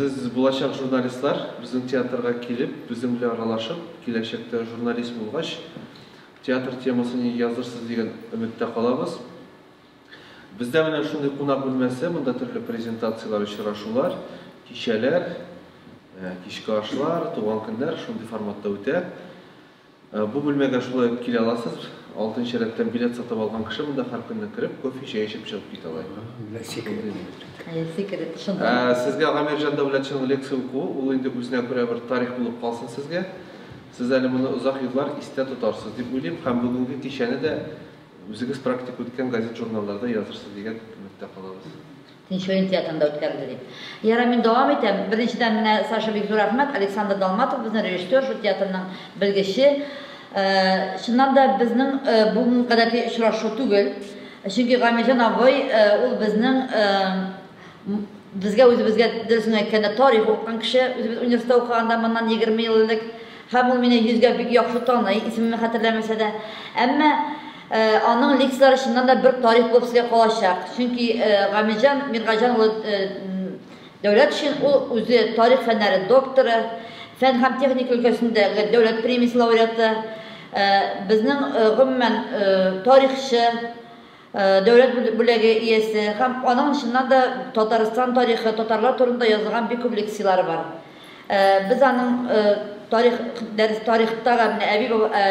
Сез булачак журналистлар, безнең театрга килеп, безнең белән аралашып, киләчәктә журналист булгач, театр темасын язырсыз дигән өметтә калабыз. Бездә менә шундый кунак бүлмәсе, монда төрле презентацияләр, очрашулар, кичәләр, кичке ашлар, туган көннәр шундый форматта үтә. Бу бүлмәгә шулай ук килә аласыз. Алтынчы рәттән билет сатып алган кеше монда һәр көнне кереп, кофе, чәй эчеп чыгып китә ала. Секрет шунда. Сезгә Гамирҗан Дәүләтшинның лекция укуы, ул инде үзенә күрә бер тарих булып калсын сезгә. Сез әле моны озак еллар истә тотарсыз дип уйлыйм һәм бүгенге кичәне дә үзегез практика үткән газет-журналларда язырсыз дигән өметтә калабыз. Тинчурин театрында үткәрелде дип. Ярар, мин дәвам итәм. Беренчедән, менә Саша бик зур рәхмәт. Александр Далматов безнең режиссер, шул театрның белгече. Чыннан да безнең бу гадәти очрашу түгел. Чөнки Гамилҗан абый ул безнең безгә үзебезгә дөресен әйткәндә тарих укыткан кеше, үзебез университетта укыганда моннан 20 ел элек. Һәм ул мине йөзгә бик яхшы таный, исемемне хәтерләмәсә дә. Әмма аның лекцияләре чыннан да бер тарих булып сезгә калачак. Чөнки Гамилҗан Миргаҗан улы Дәүләтшин ул үзе тарих фәннәре докторы, фән һәм техника өлкәсендәге дәүләт премиясе лауреаты, безнең гомумән тарихчы, дәүләт бүләге иясе һәм аның чыннан да Татарстан тарихы, татарлар турында язылган бик күп лекцияләре бар. Без аның тарих дәрес тарихтагы менә әби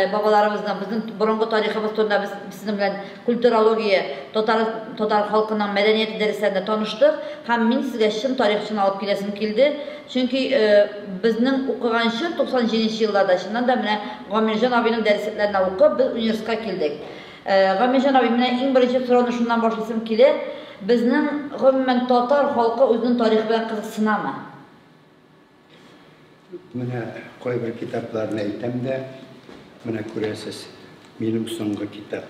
бабаларыбызның безнең борынгы тарихыбыз турында без сезнең белән культурология, татар татар халкының мәдәнияте дәресләрендә таныштык һәм мин сезгә чын тарихчыны алып киләсем килде. Чөнки безнең укыган чор 97 нче елларда чыннан да менә Гамилҗан абыйның дәреслекләренә укып без университетка килдек. Гамилҗан абый, менә иң беренче сорауны шуннан башлыйсым килә. Безнең гомумән татар халкы үзенең тарихы белән кызыксынамы? Менә кайбер китапларны әйтәм дә, менә күрәсез, минем соңгы китап.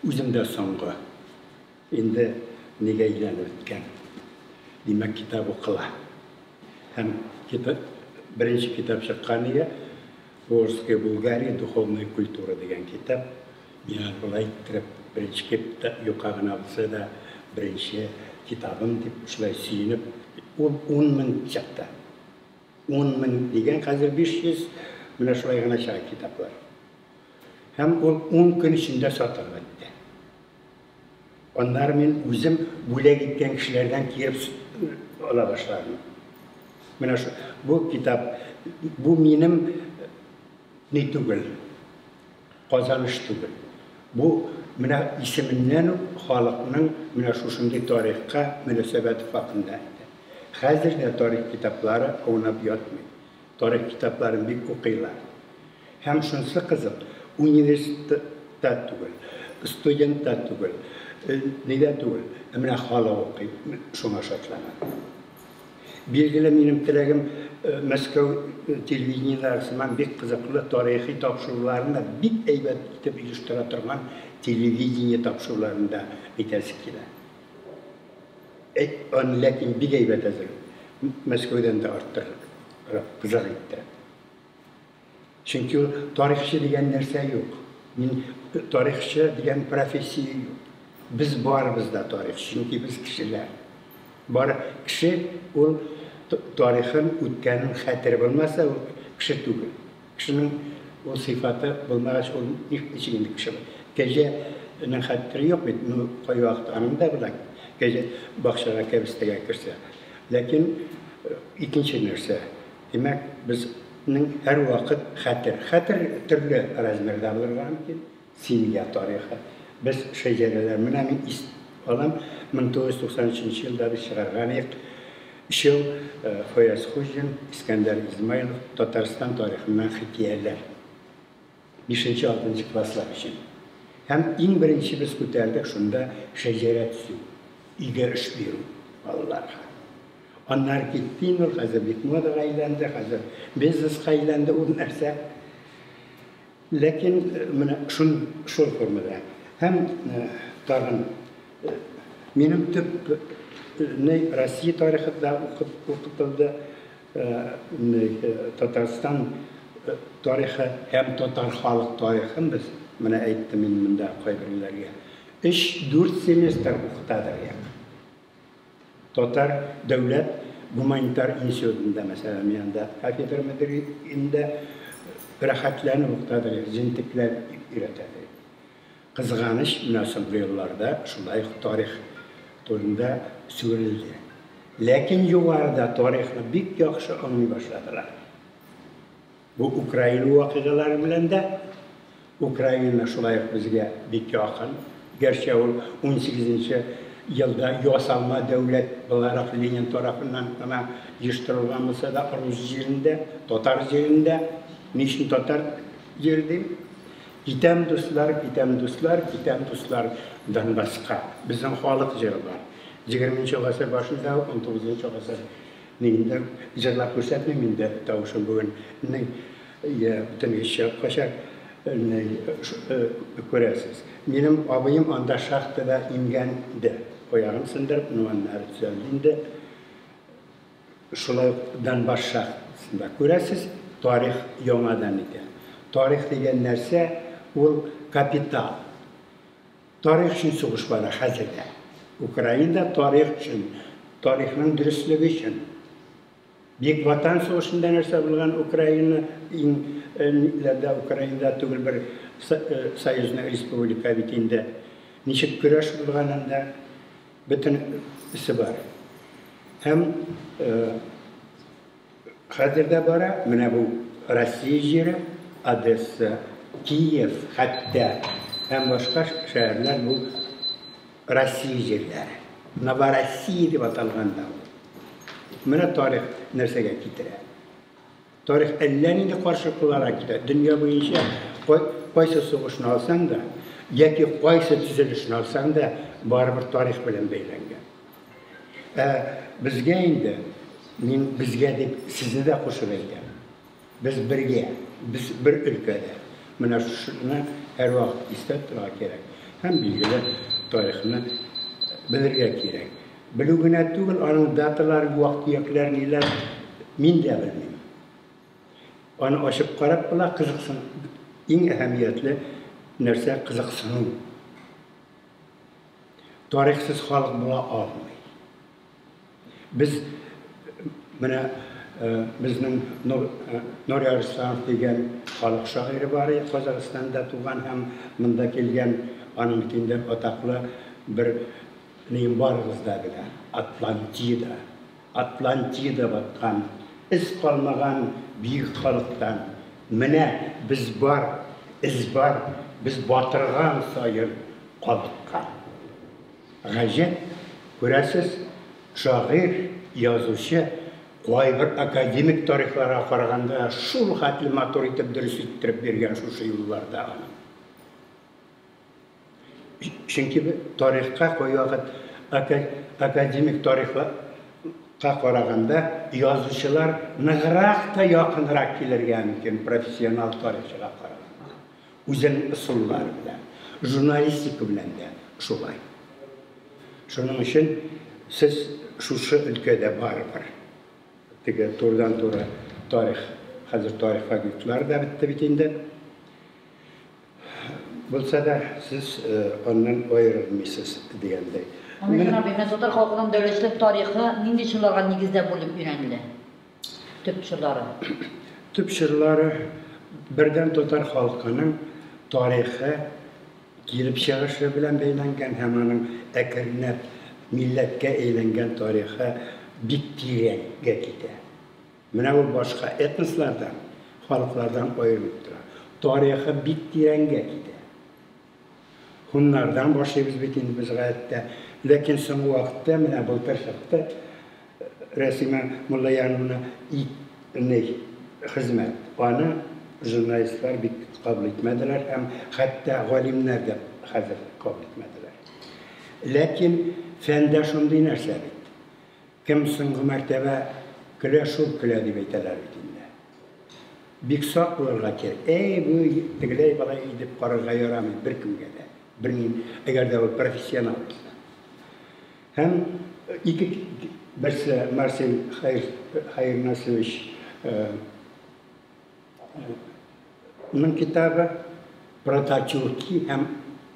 Үзем дә соңгы. Инде нигә әйләнеп беткән. Димәк, китап укыла. Һәм китап, беренче китап чыккан иде, Волжская Булгария духовная культура дигән китап. Миңа болай иттереп, беренче китап юка гына булса да, беренче китабым дип шулай сөенеп, ул 10 мең чыкты. 10 мең дигән хәзер 500, менә шулай гына чыга китаплар. Һәм ул 10 көн эчендә сатылып бетте. Аннары мин үзем бүләк иткән кешеләрдән киереп ала башладым. Менә шу, бу китап, бу минем ни түгел, казаныш түгел. Бу менә исеменнән үк халыкның менә шушындый тарихка мөнәсәбәте хакында әйтә. Хәзер дә тарих китаплары аунап ятмый. Тарих китапларын бик укыйлар. Һәм шунысы кызык, университетта түгел, студентта түгел, нидә түгел, ә менә халык укый, шуңа шатланам. Билгеле, минем теләгем Мәскәү телевидениеләре сыман бик кызыклы тарихи тапшыруларын да бик әйбәт итеп оештыра торган телевидение тапшыруларын да әйтәсе килә. Аны ләкин бик әйбәт әзер. Мәскәүдән дә арттырып, кызык иттереп. Чөнки ул тарихчы дигән нәрсә юк. Мин тарихчы дигән профессия юк. Без барыбыз да тарихчы, чөнки без кешеләр. Бар кеше ул тарихын, үткәнен хәтере булмаса, ул кеше түгел. Кешенең ул сыйфаты булмагач, ул ничек инде кеше? Кәҗәнең хәтере юк бит, ну, кайвакыт аның да була, кәҗә бакчага кәбестәгә керсә. Ләкин икенче нәрсә, димәк, безнең һәрвакыт хәтер. Хәтер төрле размерда булырга мөмкин. Семья тарихы. Без шәҗәрәләр, менә мин ис алам, 1993 елда без чыгарган идек. Өчәү, Фаяз Хуҗин, Искәндәр Измайлов, Татарстан тарихыннан хикәяләр. Бишенче-алтынчы класслар өчен. Һәм иң беренче без күтәрдек шунда шәҗәрә төзү, өйгә эш бирү балаларга. Аннары китте инде ул, хәзер бик модага әйләнде, хәзер бизнеска әйләнде ул нәрсә. Ләкин менә шун, шул формада. Һәм тагын минем төп ни Россия тарихы да укытылды, Татарстан тарихы һәм татар халык тарихын без, менә әйттем мин монда кайберләргә, өч-дүрт семестр укытадыр як. Татар дәүләт Гуманитар институтында, мәсәлән, мин анда кафедра мөдире рәхәтләнеп укытадыр, җентекләп өйрәтәдер. Кызганыч, менә соңгы елларда шулай ук тарих турында сүрелде. Ләкин югарыда тарихны бик яхшы аңлый башладылар. Бу Украина вакыйгалары белән дә, Украина шулай ук безгә бик якын. Гәрчә ул 18 елда ясалма дәүләт буларак Ленин тарафыннан гына оештырылган булса да, рус җирендә, татар җирендә, ни өчен татар җире дим? Китәм, дуслар, китәм, дуслар, китәм, дуслар, Донбасска. Безнең халык җыры бар. 20 гасыр башында, 19 гасыр инде җырлап күрсәтмим инде, тавышым бүген бөтенләй чыгып качар, күрәсез. Минем абыем анда шахтада имгәнде. Аягын сындырып, ну аннары төзәлде инде. Шулай ук Донбасс шахтасында. Күрәсез, тарих яңадан итә. Тарих дигән нәрсә ул капитал. Тарих өчен сугыш бара хәзер дә. Украинада тарих өчен, тарихның дөреслеге өчен. Бөек Ватан сугышында нәрсә булган Украина иң ниләрдә Украинада түгел бер союзный республика бит инде. Ничек көрәш булган анда бөтен эше бар. Һәм хәзер дә бара, менә бу Россия җире, Одесса, Киев, хәтта һәм башка шәһәрләр бу Россия җирләре. Новороссия дип аталган да ул. Менә тарих нәрсәгә китерә. Тарих әллә нинди каршылыкларга китерә. Дөнья буенча кайсы сугышны алсаң да, яки кайсы төзелешне алсаң да, барыбер тарих белән бәйләнгән. Ә безгә инде, мин безгә дип сезне дә кушып әйтәм. Без бергә, без бер өлкәдә. Менә шуны һәрвакыт истә тотарга кирәк. Һәм билгеле тарихны белергә кирәк. Белү генә түгел, аның даталары, вак-төякләр, ниләр мин дә белмим. Аны ачып карап була, кызыксын. Иң әһәмиятле нәрсә кызыксыну. Тарихсыз халык була алмый. Без менә безнең Нури Арсланов дигән халык шагыйре бар, Казахстанда туган һәм монда килгән, аның бит инде атаклы бер нем барыгыз да белә. Атлантида. Атлантида баткан, эз калмаган бөек халыктан. Менә без бар, эз бар, без батырган саен калыккан. Гаҗәп, күрәсез, шагыйрь, язучы кайбер академик тарихларга караганда шул хәтле матур итеп дөрес иттереп биргән шушы юлларда аның. Чөнки тарихка кайвакыт академик тарихка караганда язучылар ныграк та якынрак килергә мөмкин профессионал тарихчыга караганда. Үзенең ысуллары белән, журналистика белән дә шулай. Шуның өчен сез шушы өлкәдә барыбер теге турыдан-туры тарих, хәзер тарих факультетлары да бетте бит инде. Булса да, сез аннан аерылмыйсыз дигәндәй. Мамедҗан абый, менә татар халкының дәүләтчелек тарихы нинди чорларга нигездә бүлеп өйрәнелә? Төп чорлары. Төп чорлары бердән татар халкының тарихы килеп чыгышы белән бәйләнгән һәм аның әкренләп милләткә әйләнгән тарихы бик тирәнгә китә. Менә ул башка этнослардан, халыклардан аерылып тора. Тарихы бик тирәнгә китә. Һуннардан башлыйбыз бит инде без гадәттә. Ләкин соңгы вакытта менә былтыр чыкты Рәсимә Муллаяновна ни хезмәт. Аны журналистлар бик кабул итмәделәр һәм хәтта галимнәр дә хәзер кабул итмәделәр. Ләкин фәндә шундый нәрсә бит. Кем соңгы мәртәбә көлә, шул көлә дип әйтәләр бит инде. Бик сак булырга кирәк. Әй, бу тегеләй болай дип карарга ярамый беркемгә дә. Берни, әгәр дә ул профессионал булса. Һәм ике берсе Марсель Хәйр Хәйрнасович ның китабы Прототюрки һәм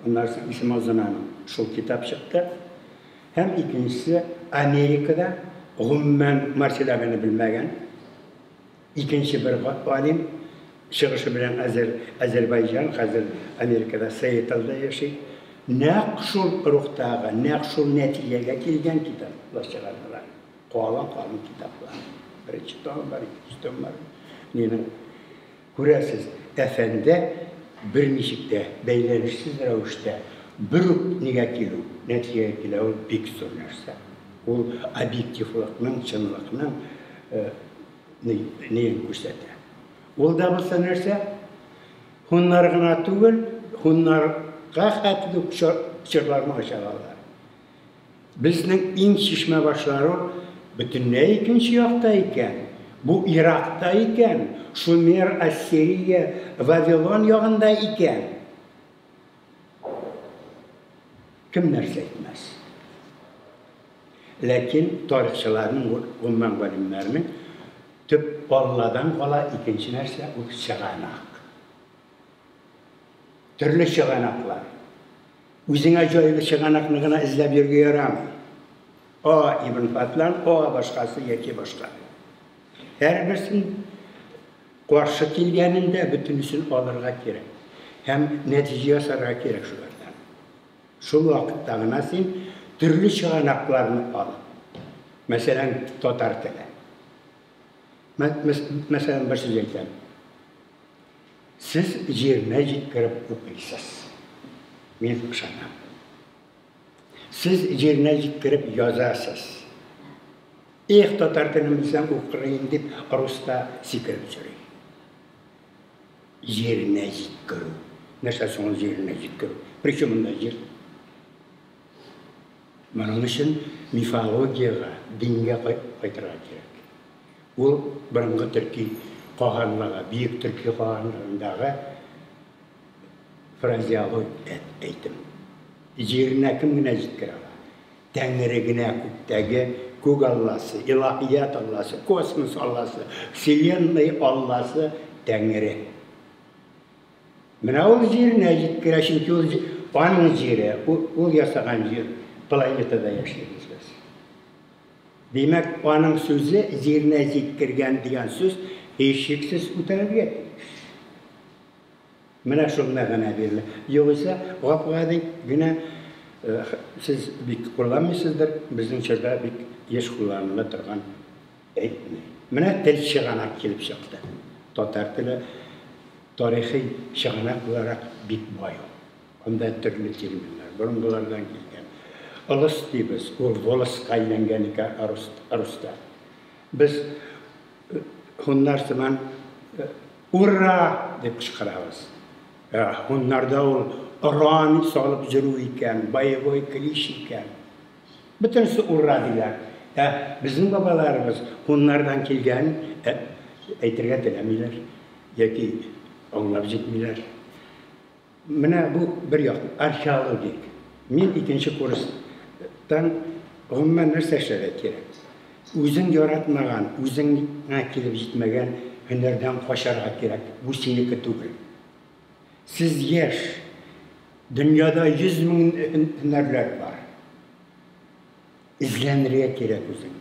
аннан соң Исем Азананың шул китап чыкты. Һәм икенчесе Америкада гомумән Марсель абыйны белмәгән. Икенче бер галим, чыгышы белән әзер Азербайҗан, хәзер Америкада Сиэтлда яши. Нәкъ шул рухтагы, нәкъ шул нәтиҗәгә килгән китаплар чыгардылар. Калын-калын китаплар. Беренче том бар, икенче том бар. Нинең күрәсез, әфәнде берничек тә бәйләнешсез рәвештә бер үк нигә килү, нәтиҗәгә килә, ул бик зур нәрсә. Ул объективлыкның, чынлыкның неен күрсәтә. Ул да булса нәрсә? Һуннар гына түгел, һуннарга хәтле үк чорларны ача алалар. Безнең иң чишмә башлары ул бөтенләй икенче якта икән. Бу Иракта икән, Шумер, Ассирия, Вавилон ягында икән. Кем нәрсә әйтмәс. Ләкин тарихчыларның, гомумән галимнәрнең төп Алладан кала икенче нәрсә ул чыганак. Төрле чыганаклар. Үзеңә җайлы чыганакны гына эзләп йөрергә ярамый. А Ибн Фадлан, а башкасы яки башка. Һәрберсен каршы килгәнендә бөтенесен алырга кирәк. Һәм нәтиҗә ясарга кирәк шулардан. Шул вакытта гына син төрле чыганакларны алып, мәсәлән, татар теле. Мәсәлән, бер сүз әйтәм. Сез җиренә җиткереп укыйсыз. Мин ышанам. Сез җиренә җиткереп язасыз. Эх, татар телен белсәм укырыйм дип, руста сикереп йөри. Җиренә җиткерү. Нәрсә соң ул җиренә җиткерү? Причем монда җир? Моның өчен мифологиягә, дингә кайтырга кирәк. Ул борынгы төрки каганлыгы, бөек төрки каганлыгындагы фразеологик әйтем. Җиренә кем генә җиткерә ала? Тәңре генә күктәге күк алласы, илаһият алласы, космос алласы, вселенной алласы Тәңре. Менә ул җиренә җиткерә, чөнки ул аның җире, ул ясаган җир, планетада яшибез без. Димәк, аның сүзе җиренә җиткергән дигән сүз һичшиксез үтәлергә тиеш. Менә шул мәгънә бирелә. Югыйсә, гап-гади генә сез бик кулланмыйсыздыр, безнең чорда бик еш кулланыла торган әйтми. Менә тел чыганак килеп чыкты. Татар теле тарихи чыганак буларак бик бай ул. Анда төрле терминнар, борынгылардан килгән. Ылыс дибез, ул волоска әйләнгән икән руста. Без һуннар сыман Ура! дип кычкырабыз. Ә һуннарда ул оран салып йөрү икән, боевой клич икән. Бөтенесе ура диләр. Ә безнең бабаларыбыз һуннардан килгән әйтергә теләмиләр яки аңлап җитмиләр. Менә бу бер як, археологик. Мин икенче курстан гомумән нәрсә эшләргә кирәк? Үзең яратмаган, үзеңә килеп җитмәгән һөнәрдән качарга кирәк, бу синеке түгел. Сез яшь, дөньяда 100 мең һөнәрләр бар. Эзләнергә кирәк үзең.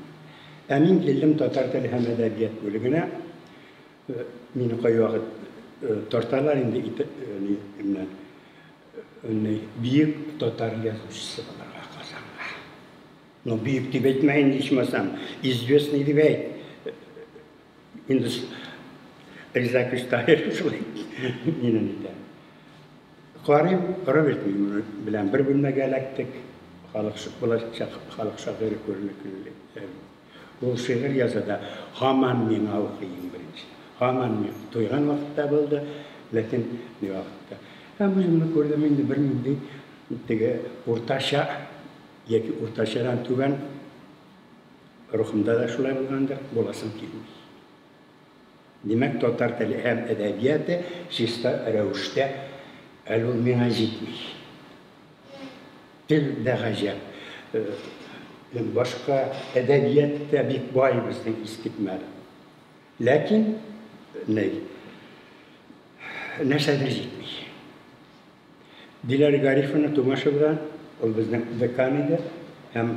Ә мин килдем татар теле һәм әдәбият бүлегенә. Мине кайвакыт тарталар инде менә бөек татар язучысы булырга Казанга. Ну, бөек дип әйтмә инде ичмасам, известный дип әйт. Инде Риза Таһиров шулай мине нитә. Карыйм, Роберт Миңнуллин белән бер бүлмәгә эләктек. Халык булачак халык шагыйре күренекле. Ул шигырь яза да, һаман миңа укый иң беренче. Һаман миңа. Туйган вакытта булды, ләкин ни вакытта. Һәм үземне күрдем инде бернинди теге уртача яки уртачадан түбән рухымда да шулай булгандыр, буласым килми. Димәк, татар теле һәм әдәбияты чиста рәвештә әле ул миңа җитми. Тел дә гаҗәп. Башка әдәбият та бик бай безнең искитмәле. Ләкин ни, нәрсәдер җитми. Диләр Гарифовна Тумашева, ул безнең декан иде һәм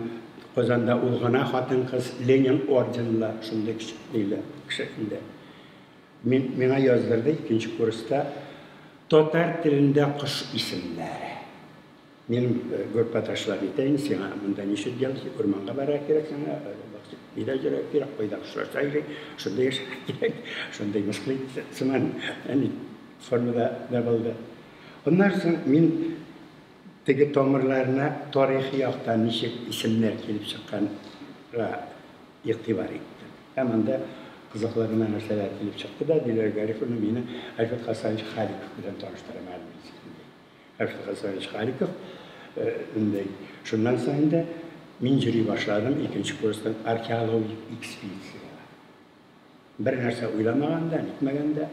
Казанда ул гына хатын-кыз Ленин орденлы шундый кеше, кеше инде. Мин миңа яздырды икенче курста татар телендә кош исемнәре. Минем группадашлар әйтә инде, сиңа монда ничек делать, урманга барырга кирәк сиңа, нидә йөрергә кирәк, кайда кошлар сайрый, шунда яшәргә кирәк, шундый мыскыл сыман әни формада да булды. Аннан соң мин теге тамырларына тарихи яктан ничек исемнәр килеп чыкканга игътибар иттем. Һәм анда кызыклы гына нәрсәләр килеп чыкты да, Диләрә Гарифовна мине Альфред Хасанович Халиков белән таныштыра мәгълүм. Альфред Хасанович Халиков инде шуннан соң инде мин йөри башладым икенче курстан археологик экспедициягә. Бер нәрсә уйламаганда, нитмәгәндә,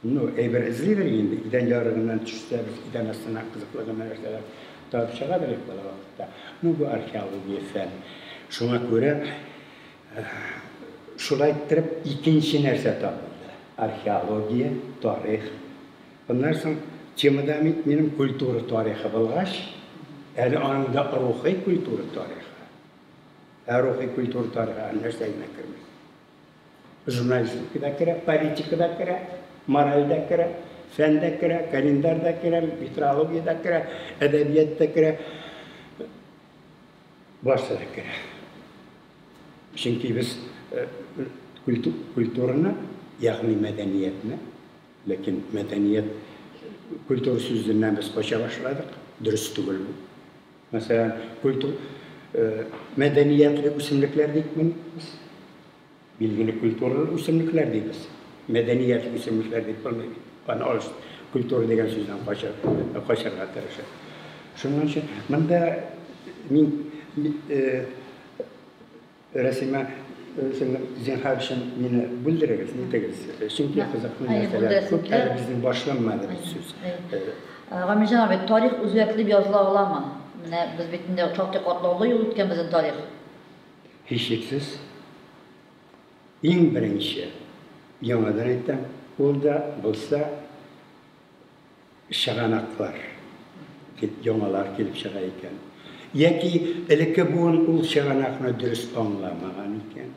ну, әйбер эзлидер инде, идән ярыгыннан төшсә, без идән астыннан кызыклы гына нәрсәләр табып чыгадыр идек бала вакытта. Ну, бу археология фән. Шуңа күрә шулай иттереп икенче нәрсә табылды. Археология, тарих. Аннан соң темада минем культура тарихы булгач, әле аның да рухи культура тарихы. Ә рухи культура тарихы нәрсә генә керми. Журналистика да керә, политика да керә, мораль дә керә, фән дә керә, календарь да керә, метрология да керә, әдәбият та керә. Барысы да керә. Чөнки без культураны, ягъни мәдәниятне, ләкин мәдәният культура сүзеннән без кача башладык, дөрес түгел бу. Мәсәлән, культур мәдәниятле үсемлекләр дип без. Билгеле культуралы үсемлекләр дибез. Мәдәниятле үсемлекләр дип булмый бит. Аны алыш культура дигән сүздән качарга тырыша. Шуның өчен монда мин Рәсимә сеңлем, зинһар өчен мине бүлдерегез, нитегез. Чөнки кызыклы нәрсәләр күп, әле безнең башланмады бит сүз. Гамилҗан абый, тарих үзгәртелеп языла аламы? Менә без бит инде шактый катлаулы юл үткән безнең тарих. Һичшиксез, иң беренче, яңадан әйтәм, ул да булса чыганаклар, яңалар килеп чыга икән. Яки элекке буын ул чыганакны дөрес аңламаган икән.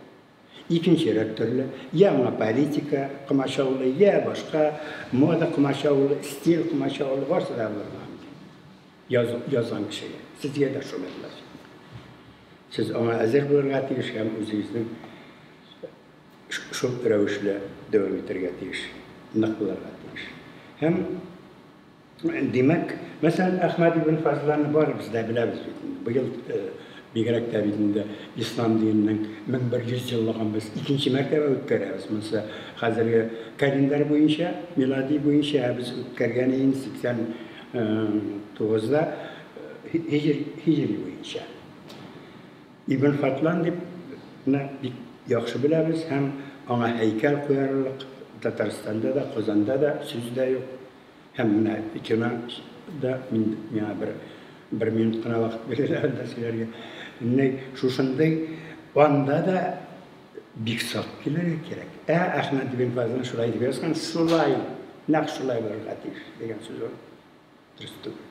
Икенчерәк төрле, я аңа политика комачаулый, я башка мода комачаулый, стиль комачаулый, барысы да булырга мөмкин. Язган кешегә. Сезгә дә шулай булачак. Сез аңа әзер булырга тиеш һәм үзегезнең шул рәвешле дәвам итәргә тиеш, нык булырга тиеш. Һәм димәк, мәсәлән, Әхмәд ибн Фазланы барыбыз да беләбез бит инде. Быел бигрәк тә бит инде ислам диненең 1100 еллыгын без икенче мәртәбә үткәрәбез. Монысы хәзерге календарь буенча, милади буенча без үткәргән инде 89-да һиҗри буенча. Ибн Фатлан дип менә бик яхшы беләбез һәм аңа һәйкәл куярлык Татарстанда да, Казанда да сүз дә юк. Һәм менә кино да мин миңа бер минут кына вакыт бирәләр анда сөйләргә. Менә шушындый анда да бик сак килергә кирәк. Ә Әхмәд ибн Фазлан шулай дип язган, шулай, нәкъ шулай булырга тиеш дигән сүз ул. Дөрес түгел.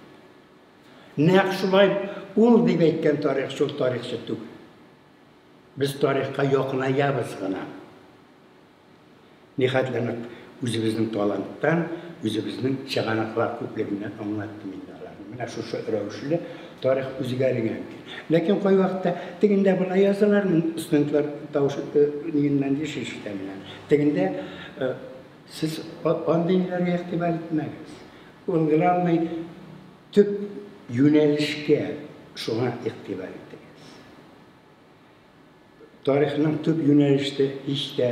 Нәкъ шулай ул дип әйткән тарихчы ул тарихчы түгел. Без тарихка якынаябыз гына. Нихәтле нык үзебезнең таланттан, үзебезнең чыганаклар күплегеннән аңлаттым инде аларны. Менә шушы рәвешле тарих үзгәрергә мөмкин. Ләкин кайвакытта тегендә болай язалар, мин студентлар тавышы нигеннән еш ишетәм мин. Тегендә сез андый ниләргә игътибар итмәгез. Ул главный төп юнәлешкә шуңа игътибар итегез. Тарихның төп юнәлеште һич тә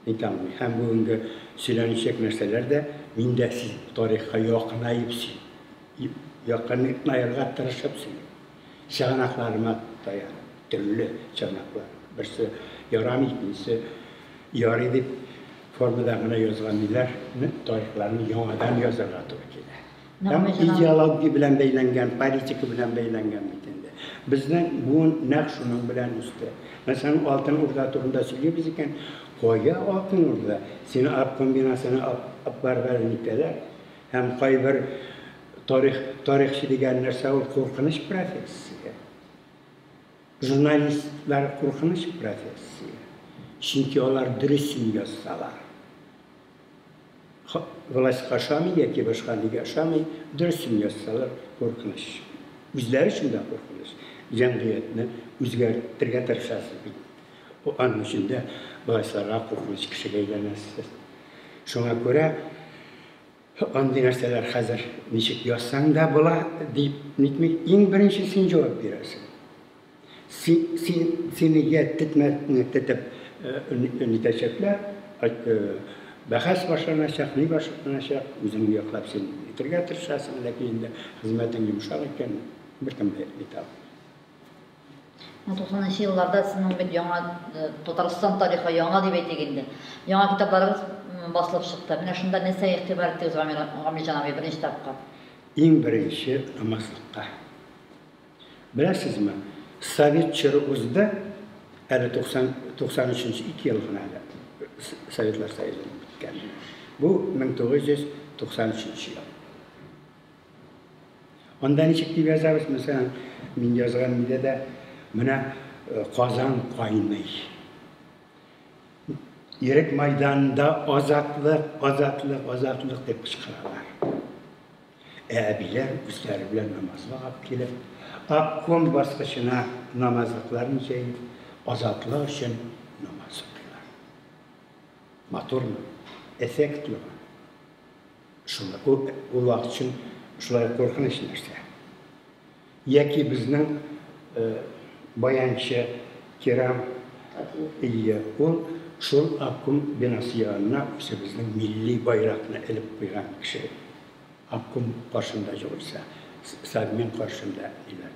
әйтә алмыйм. Һәм бүгенге сөйләнәчәк нәрсәләр дә мин дә сез тарихка якынаеп якынаерга тырышып сөйлим. Чыганакларыма таянып, төрле чыганаклар. Берсе ярамый, икенчесе ярый дип формада гына язган ниләрне, тарихларны яңадан язарга туры килә. Һәм идеология белән бәйләнгән, политика белән бәйләнгән бит инде. Безнең буын нәкъ шуның белән үсте. Мәсәлән, Алтын Урда турында сөйлибез икән, кая Алтын Урда? Сине обком бинасына алып барып әле нитәләр. Һәм кайбер тарих, тарихчы дигән нәрсә ул куркыныч профессия. Журналистлар куркыныч профессия. Чөнки алар дөресен язсалар. Властька ошамый яки башка нигә ошамый, дөресен язсалар куркыныч. Үзләре өчен дә куркыныч. Җәмгыятьне үзгәртергә тырышасыз бит. Аның өчен дә властьларга куркыныч кешегә әйләнәсез. Шуңа күрә андый нәрсәләр хәзер ничек язсаң да була дип нитми, иң беренче син җавап бирәсең. Син, син, сине я тетмәне тетеп нитәчәкләр, бәхәс башланачак, ни башланачак, үзеңне яклап син итергә тырышасың, ләкин инде хезмәтең йомшак икән, беркем дә нитә алмый. 90 елларда сезнең бит яңа Татарстан тарихы яңа дип әйтик инде. Яңа китапларыгыз басылып чыкты. Менә шунда нәрсәгә игътибар иттегез, Гамилҗан абый, беренче тапкыр? Иң беренче намазлыкка. Беләсезме, совет чоры узды, әле 90, 93 ике ел гына әле Советлар Союзының беткәненә. Бу 1993 ел. Анда ничек дип язабыз, мәсәлән, мин язган миндә дә менә Казан кайный. Ирек майданында азатлык, азатлык, азатлык дип кычкыралар. Ә әбиләр үзләре белән намазлык алып килеп, обком баскычына намазлыкларын җәеп, азатлык өчен намаз укыйлар. Матурмы? Эффектлымы? Шулай, ул, ул вакыт өчен шулай куркыныч нәрсә. Яки безнең баянчы Кирам Ие, ул шул обком бинасы янына үзебезнең милли байракны элеп куйган кеше. Обком каршында югыйсә, Совмин каршында ниләр.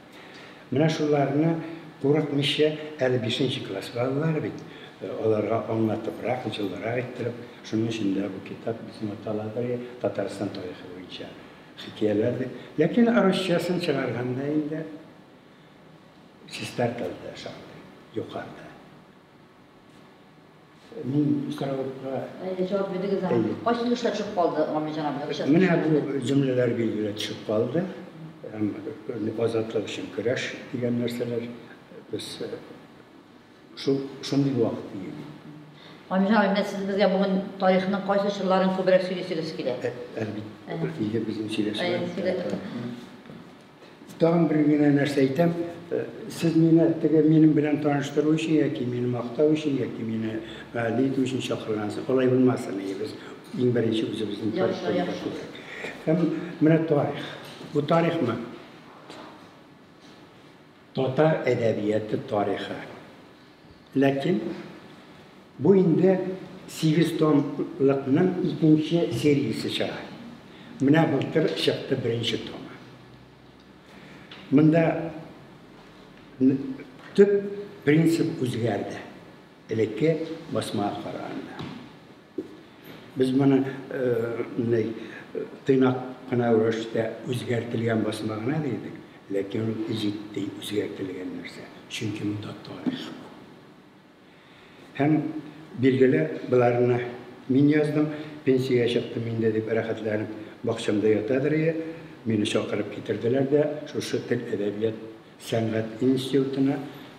Менә шуларны курыкмыйча, әле бишенче класс балалары бит, аларга аңлатыбрак, җылырак иттереп, шуның өчен дә бу китап безнең аталадыр, Татарстан тарихы буенча хикәяләр дип. Ләкин русчасын чыгарганда инде чистартылды шактый, юкарда. Мин сорауга Әйе, җавап бирдегез аңа. Кайсы өлешләр төшеп калды, Гамилҗан абый? Менә бу җөмләләр билгеле төшеп калды. Һәм азатлык өчен көрәш дигән нәрсәләр без шул шундый вакыт дигән. Гамилҗан абый, менә сез безгә бүген тарихның кайсы чорларын күбрәк сөйлисегез килә? Әлбәттә, нигә безнең сөйләшү? Тагын бер генә нәрсә әйтәм. Сез мине теге минем белән таныштыру өчен яки мине мактау өчен яки мине ни итү өчен чакыргансыз. Алай булмасын, без иң беренче үзебезнең тарих турында күбрәк. Һәм менә тарих. Бу тарихмы? Татар әдәбияты тарихы. Ләкин бу инде 8 томлыкның икенче сериясе чыга. Менә былтыр чыкты беренче томы. Монда төп принцип үзгәрде. Элекке басмага караганда. Без моны тыйнак кына рәвештә үзгәртелгән басма гына дидек, ләкин ул җитди үзгәртелгән нәрсә. Чөнки монда тарих күп. Һәм билгеле, боларны мин яздым, пенсиягә чыктым инде дип рәхәтләнеп бакчамда ятадыр ие. Мине чакырып китерделәр дә шушы тел, әдәбият, сәнгать институтына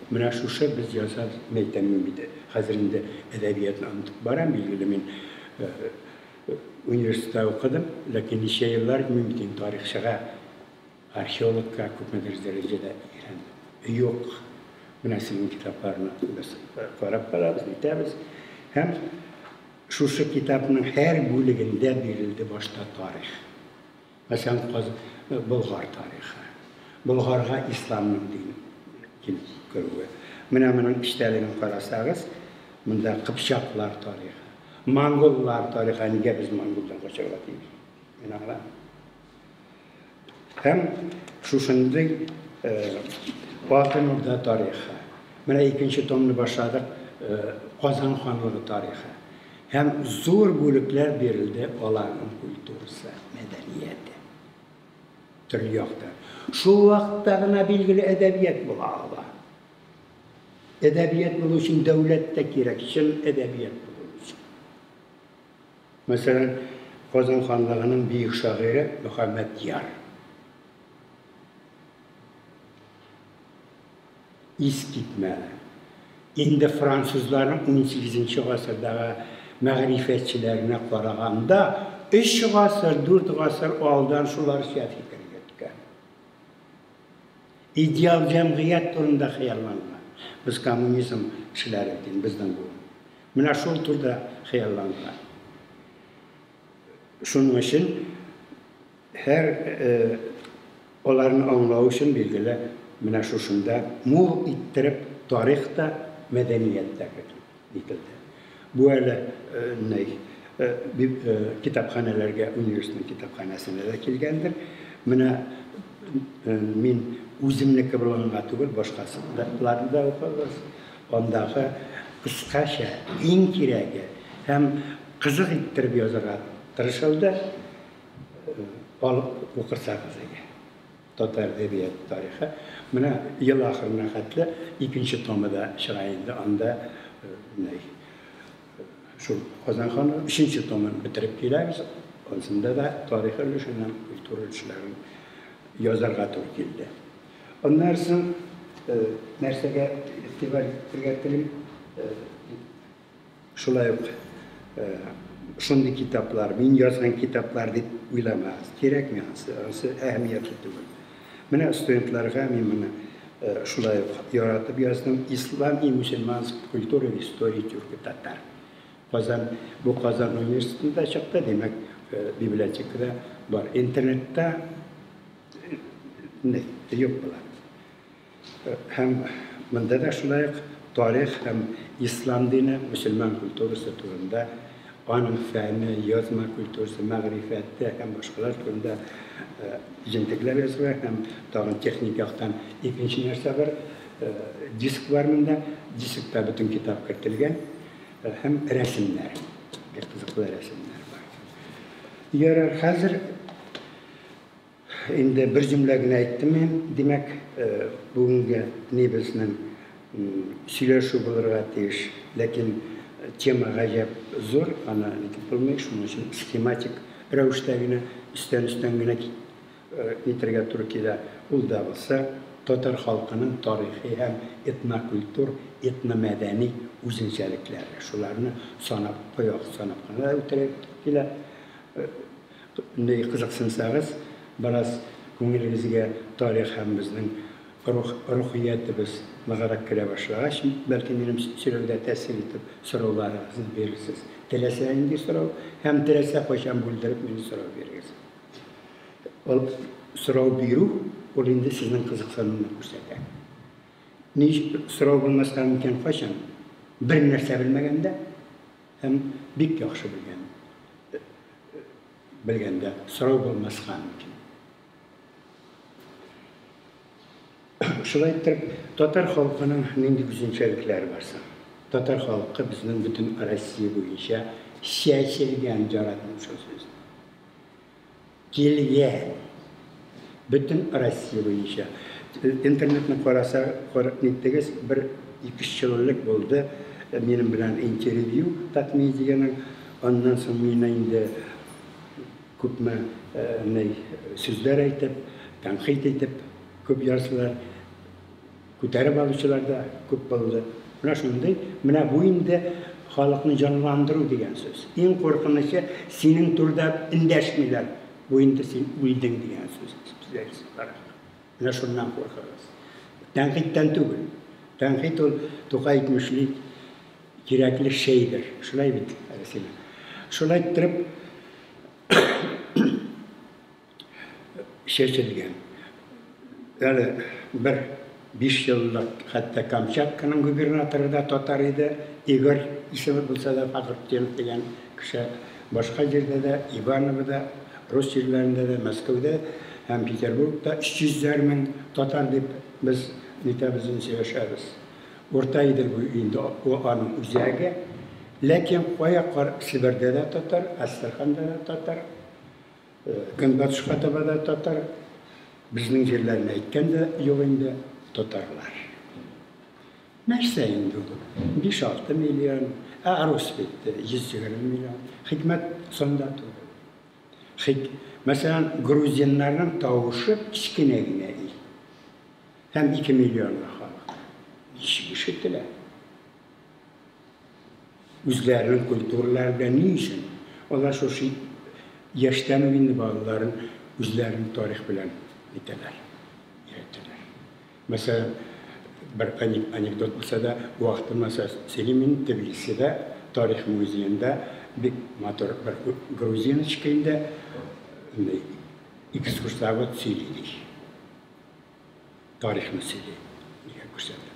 менә шушы без язабыз, мин әйтәм, мин бит хәзер инде әдәбиятны онытып барам, билгеле мин университетта укыдым, ләкин ничә еллар мин бит инде тарихчыга, археологка күпмедер дәрәҗәдә өйрәндем. Юк, менә сезнең китапларны без карап барабыз, нитәбез. Һәм шушы китапның һәр бүлегендә бирелде башта тарих. Мәсәлән, Болгар тарихы. Болгарга исламның дин килеп керүе. Менә моның эчтәлеген карасагыз, монда кыпчаклар тарихы, монголлар тарихы, нигә без монголдан качарга тиеш? Мин аңламыйм. Һәм шушындый Алтын Урда тарихы. Менә икенче томны башладык, Казан ханлыгы тарихы. Һәм зур бүлекләр бирелде аларның культурасы, мәдәнияте. Төрле якта. Шул вакытта гына билгеле әдәбият була ала. Әдәбият булу өчен дәүләт тә кирәк, чын әдәбият булу өчен. Мәсәлән, Казан ханлыгының бөек шагыйре Мөхәммәд Яр. Искитмәле. Инде французларның 18 гасырдагы мәгърифәтчеләренә караганда өч гасыр, дүрт гасыр алдан шуларча фикер йөрткән. Идеал җәмгыять турында хыялланган. Без коммунизм кешеләре бит инде, безнең буын. Менә шул турыда хыялланган. Шуның өчен һәр аларны аңлау өчен, билгеле, менә шушында мул иттереп тарих та, мәдәният тә ителде. Бу әле ни китапханәләргә, университетның китапханәсенә дә килгәндер. Менә мин үземнеке булганга түгел, башкаларны да укыгыз. Андагы кыскача иң кирәге һәм кызык иттереп язарга тырышылды. Алып укырсагыз иде. Татар әдәбияты тарихы. Менә ел ахырына хәтле икенче томы да чыга инде. Анда шул Казан ханлыгы өченче томын бетереп киләбез. Ансында да тарих өлешен һәм культура өлешләрен язарга туры килде. Аннан соң нәрсәгә игътибар итәргә телим? Шулай ук шундый китаплар, мин язган китаплар дип уйламагыз. Кирәкми ансы, ансы әһәмиятле түгел. Менә студентларга мин моны шулай ук яратып яздым. Ислам и мусульманская культура в истории тюрко-татар. Казан, бу Казан университетында чыкты, димәк, библиотекада бар. Интернетта юк була. Һәм монда да шулай ук тарих һәм ислам дине, мөселман культурасы турында, аның фәне, язма культурасы, мәгърифәте һәм башкалар турында җентекләп языла һәм тагын техник яктан икенче нәрсә бар, диск бар монда, дискта бөтен китап кертелгән һәм рәсемнәр, бик кызыклы рәсемнәр бар. Ярар, хәзер инде бер җөмлә генә әйттем мин. Димәк, бүгенге ни безнең сөйләшү булырга тиеш. Ләкин тема гаҗәп зур, аны әйтеп булмый, шуның өчен схематик рәвештә генә, өстән-өстән генә нитергә туры килә. Ул да булса, татар халкының тарихи һәм этнокультур, этномәдәни үзенчәлекләре. Шуларны санап, кайвакыт санап кына да үтәргә килә. Ни кызыксынсагыз, бераз күңелегезгә тарих һәм безнең рух, рухиятебез ныграк керә башлагач, бәлки минем сөйләүдә тәэсир итеп сорауларыгызны бирерсез. Теләсә нинди сорау һәм теләсә кайчан бүлдереп мине сорау бирегез. Ул сорау бирү, ул инде сезнең кызыксынуны күрсәтә. Ни сорау булмаска мөмкин кайчан? Бер нәрсә белмәгәндә һәм бик яхшы белгән белгәндә сорау булмаска мөмкин. Шулай итеп, татар халкының нинди үзенчәлекләре бар соң? Татар халкы безнең бөтен Россия буенча чәчелгән, яратам шул сүзне. Килгән. Бөтен Россия буенча. Интернетны караса, ниттегез, бер ике-өч ел элек булды минем белән интервью Татмедианың. Аннан соң мине инде күпме ни сүзләр әйтеп, тәнкыйть итеп күп яздылар. Күтәреп алучылар да күп булды. Менә шундый, менә бу инде халыкны җанландыру дигән сүз. Иң куркынычы, синең турыда эндәшмиләр. Бу инде син үлдең дигән сүз. Менә шуннан куркыгыз. Тәнкыйтьтән түгел. Тәнкыйть ул, Тукай әйтмешли, кирәкле шәйдер. Шулай бит, Рәсилә? Шулай иттереп чәчелгән. Әле бер 5 еллык хәтта Камчатканың губернаторы да татар иде, Игорь исеме булса да Фахретдинов дигән кеше. Башка җирдә дә, Ивановода, рус җирләрендә дә, Мәскәүдә һәм Петербургта 300 мең татар дип без нитәбез, сөйләшәбез. Урта Идел буе инде ул аның үзәге. Ләкин кая кар Себердә дә татар, Әстерханда да татар, Көнбатышка таба да татар. Безнең җирләрне әйткән дә юк инде, татарлар. Нәрсә инде ул? 5-6 миллион, ә рус бит 120 миллион. Хикмәт сонда түгел. Хик, мәсәлән, грузиннарның тавышы кечкенә генә ил. Һәм 2 миллионлы халык. Ничек ишетелә? Үзләренең культуралары белән ни өчен? Алар шушы яшьтән үк инде балаларын үзләренең тарих белән итәләр, өйрәтәләр. Мәсәлән, бер анекдот булса да, вакытым булса сөйлим мин. Тбилисида тарих музеенда бик матур бер грузиночка инде экскурсовод сөйли ди. Тарихны сөйли, нигә күрсәтә.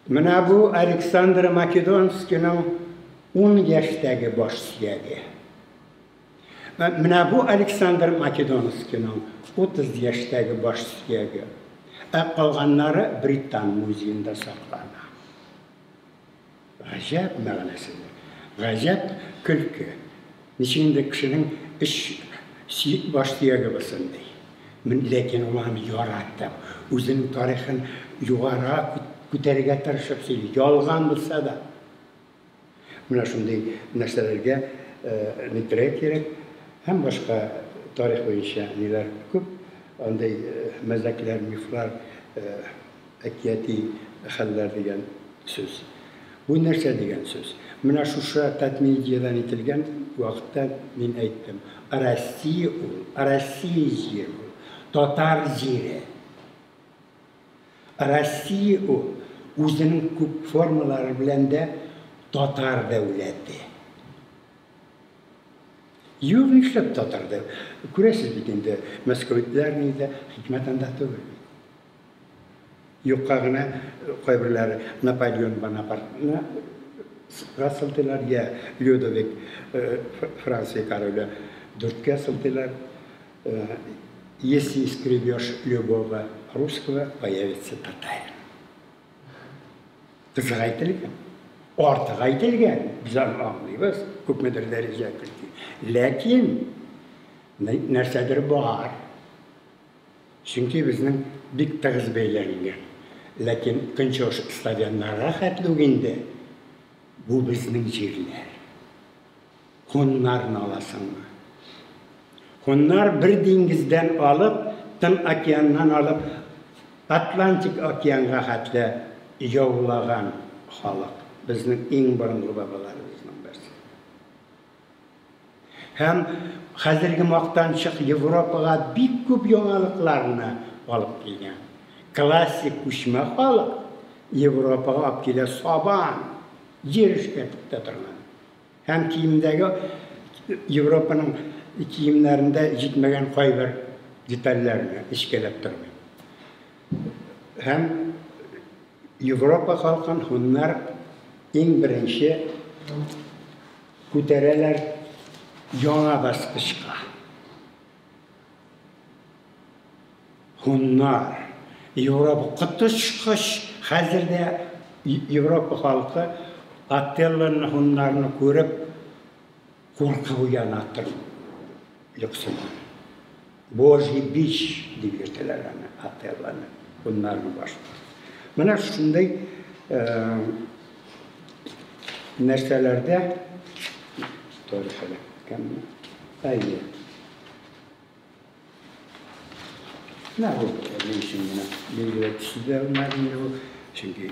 Менә бу Александр Македонскийның 10 яшьтәге баш сөяге. Менә бу Александр Македонскийның 30 яшьтәге баш сөяге. Ә калганнары Британ музеенда саклана. Гаҗәп мәгънәсезлек, гаҗәп көлке. Ничек инде кешенең өч баш сөяге булсын ди. Ләкин ул аны яратып, үзенең тарихын югарыга күтәрергә тырышып сөйли, ялган булса да. Менә шундый нәрсәләргә нитәргә кирәк. Һәм башка тарих буенча ниләр күп, андый мәзәкләр, мифлар, әкияти хәлләр дигән сүз. Бу нәрсә дигән сүз? Менә шушы Татмедиадан ителгән вакытта мин әйттем, Россия ул, Россия җире ул, татар җире. Россия ул үзенең күп формалары белән дә татар дәүләте. Юк, нишләп татар дәүләте? Күрәсез бит инде, Мәскәүлеләр ни дә, хикмәт анда түгел бит. Юкка гына кайберләре Наполеон Бонапартны сылтыйлар, я Людовик Франция короле дүрткә сылтыйлар. Если искребешь любого русского, появится татарин. Кызык әйтелгән, артык әйтелгән, без аны аңлыйбыз, күпмедер дәрәҗә көлке. Ләкин нәрсәдер бар. Чөнки безнең бик тыгыз бәйләнгән. Ләкин көнчыгыш славяннарга хәтле үк инде бу безнең җирләр. Һуннарны аласыңмы? Һуннар бер диңгездән алып, Тын океаннан алып, Атлантик океанга хәтле яулаган халык. Безнең иң борынгы бабаларыбызның берсе. Һәм хәзерге мактанчык Европага бик күп яңалыкларны алып килгән. Классик күчмә халык Европага алып килә сабан, җир эшкәртеп тә торган. Һәм киемдәге Европаның киемнәрендә җитмәгән кайбер детальләрне эчкәләп тормый. Һәм Европа халкын һуннар иң беренче күтәрәләр яңа баскычка. Һуннар, Европа коточкыч, хәзер дә Европа халкы Отеллоны, һуннарны күреп куркып уяна тор йокысыннан. Божий бич дип йөртәләр аны, Отеллоны, һуннарны башлыгы. Менә шундый нәрсәләрдә тарих эләккәнме? Әйе. Менә бу ни өчен генә билгеле төсе дә булмады инде бу. Чөнки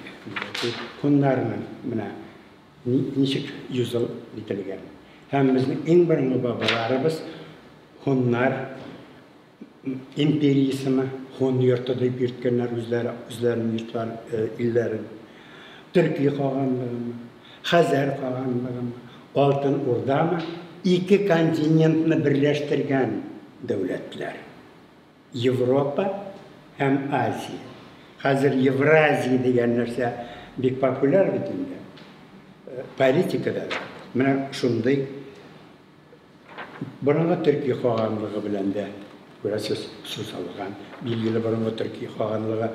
һуннарның менә ничек юзыл ителгән. Һәм безнең иң борынгы бабаларыбыз һуннар империясеме, һун йорты дип йөрткәннәр үзләре, үзләренең йортларын, илләрен. Төрки каганлыгымы, Хәзәр каганлыгымы, Алтын Урдамы, ике континентны берләштергән дәүләтләр. Европа һәм Азия. Хәзер Евразия дигән нәрсә бик популяр бит инде. Политикада да. Менә шундый борынгы төрки каганлыгы белән дә күрәсез сусалган. Билгеле борынгы төрки каганлыгы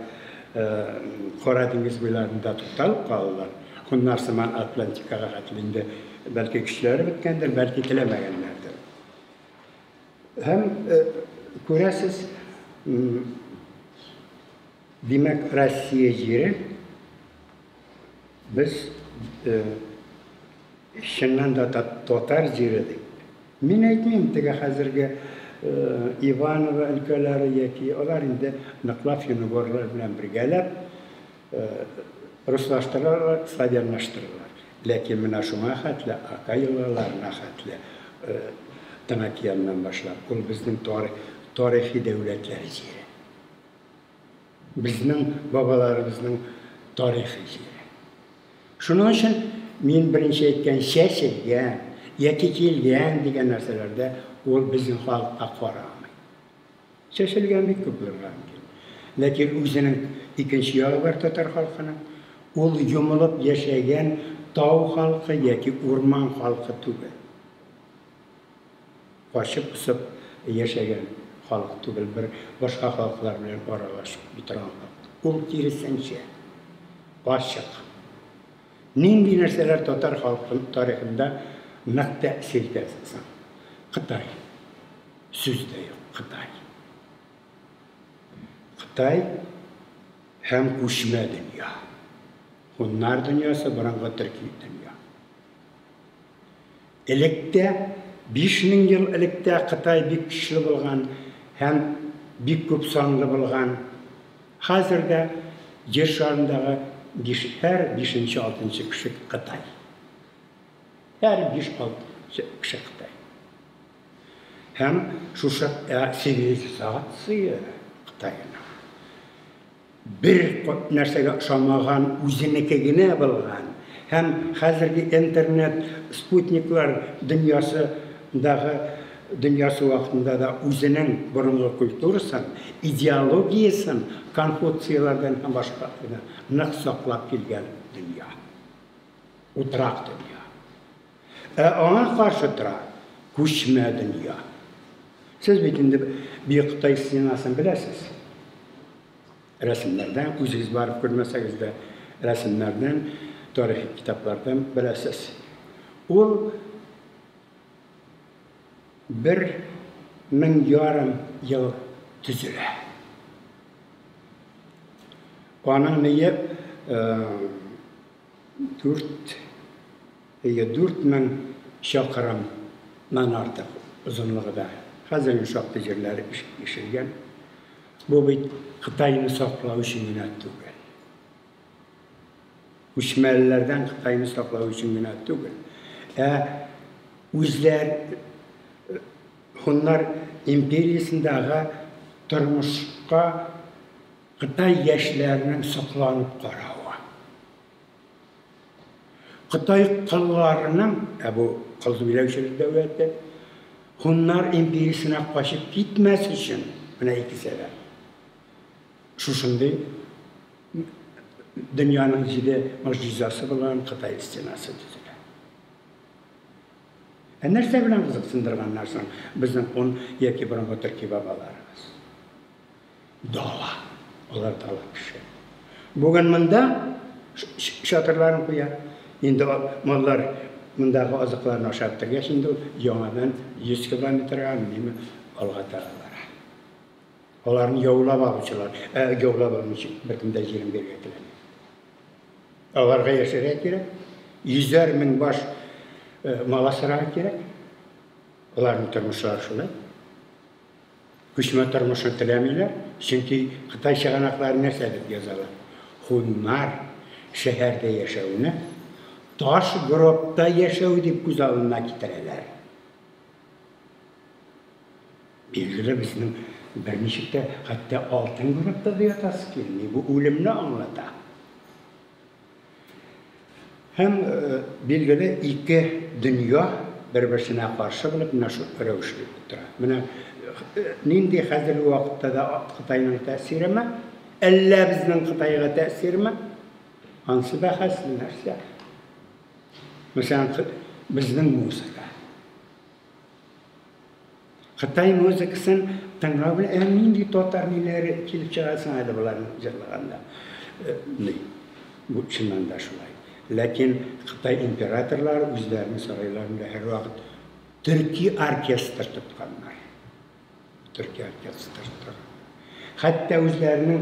Кара диңгез буйларында тукталып калдылар. Һуннар сыман Атлантикага хәтле инде бәлки көчләре беткәндер, бәлки теләмәгәннәрдер. Һәм күрәсез, димәк, Россия җире без чыннан да татар җире дип. Мин әйтмим, теге хәзерге Иваново өлкәләре яки алар инде ныклап финугорлар белән бергәләп Руслаштыралар, славянлаштыралар. Ләкин менә шуңа хәтле, Ака елгаларына хәтле, Тын океаннан башлап, ул безнең тарихи дәүләтләр җире. Безнең бабаларыбызның тарихи җире. Шуның өчен мин беренче әйткән чәчелгән яки килгән дигән нәрсәләрдә ул безнең халыкка карамый. Чәчелгән бик күп булырга мөмкин. Ләкин үзенең икенче ягы бар татар халкының. Ул йомылып яшәгән тау халкы яки урман халкы түгел. Качып-посып яшәгән халык түгел, бер башка халыклар белән аралашып утырган халык. Ул киресенчә, ачык. Нинди нәрсәләр татар халкы тарихында нык тәэсир итә соң? Кытай. Сүз дә юк, Кытай. Кытай һәм күчмә дөнья. Һуннар дөньясы, борынгы төрки дөнья. Электә, 5000 ел электә Кытай бик көчле булган һәм бик күп санлы булган. Хәзер дә Җир шарындагы биш, һәр бишенче-алтынчы кеше Кытай. Һәр биш-алтынчы кеше Кытай. Һәм шушы цивилизация Кытайның бер нәрсәгә ошамаган, үзенеке генә булган һәм хәзерге интернет, спутниклар дөньясындагы дөньясы вакытында да үзенең борынгы культурасын, идеологиясен Конфуцийлардан һәм башкалардан нык саклап килгән дөнья. Утрак дөнья. Ә аңа каршы тора күчмә дөнья. Сез бит инде Бөек Кытай стенасын беләсез. Рәсемнәрдән, үзегез барып күрмәсәгез дә, рәсемнәрдән, тарихи китаплардан беләсез. Ул 1500 ел төзелә. Аның ние Дүрт, әйе, 4000 чакрымнан артык озынлыгы да. Хәзер инде шактый җирләре ишелгән. Бу бит Кытайны саклау өчен генә түгел. Күчмәлеләрдән Кытайны саклау өчен генә түгел. Ә үзләр Һуннар империясендәге тормышка Кытай яшьләренең сокланып каравы. Кытай колларының, ә бу кол биләүчелек дәүләте, һуннар империясенә качып китмәс өчен, менә ике сәбәп. Шушындый дөньяның җиде могҗизасы булган Кытай стенасы төзелә. Ә нәрсә белән кызыксындырганнар соң безнең һун яки борынгы төрки бабаларыбыз? Дала. Алар дала кеше. Бүген монда чатырларын куя. Инде маллар мондагы азыкларны ашап бетергәч, инде ул яңадан 100 километрга миме алга таба бара. Аларны яулап алучылар, ә яулап алмыйча беркем дә җирен бирергә теләми. Аларга яшәргә кирәк. Йөзәр мең баш мал асрарга кирәк. Аларның тормышлары шулай. Күчмә тормышны теләмиләр, чөнки Кытай чыганаклары нәрсә дип язалар? Һуннар шәһәрдә яшәүне таш гробта яшәү дип күз алдына китерәләр. Билгеле, безнең берничек тә хәтта алтын гробта да ятасы килми, бу үлемне аңлата. Һәм, билгеле, ике дөнья бер-берсенә каршы булып, менә шул рәвешле тора. Менә нинди хәзерге вакытта да Кытайның тәэсиреме, әллә безнең Кытайга тәэсирме? Ансы бәхәсле нәрсә. Мәсәлән, безнең музыка. Кытай музыкасын тыңлау белән, ә нинди татар ниләре килеп чыга соң әле боларны җырлаганда? Ни, бу чыннан да шулай. Ләкин Кытай императорлары үзләренең сарайларында һәрвакыт төрки оркестр тотканнар. Төрки оркестр тоткан. Хәтта үзләренең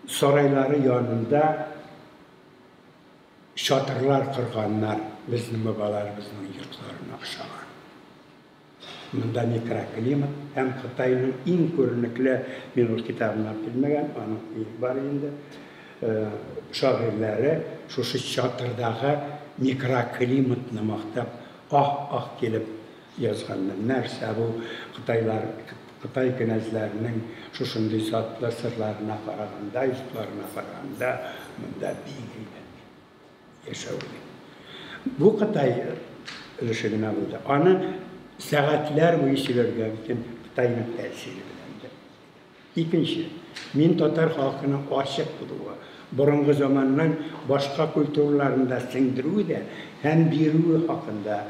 сарайлары янында Чатырлар корганнар, безнең бабаларыбызның йортларына охшаган. Монда микроклимат һәм Кытайның иң күренекле, мин ул китабын алып килмәгән, аның өе бар инде. шагыйрьләре шушы чатырдагы микроклиматны мактап, ах-ах килеп язганнар. Нәрсә бу кытайлар, кытай кенәзләренең шушындый затлы сырларына караганда, йортларына караганда, монда бик әйбәт яшәү дип. Бу Кытай өлеше генә булды. Аны сәгатьләр буе сөйләргә мөмкин Кытайның тәэсире белән дә. Икенче, мин татар халкының ачык булуы, борынгы заманнан башка культураларны да сеңдерүе дә һәм бирүе хакында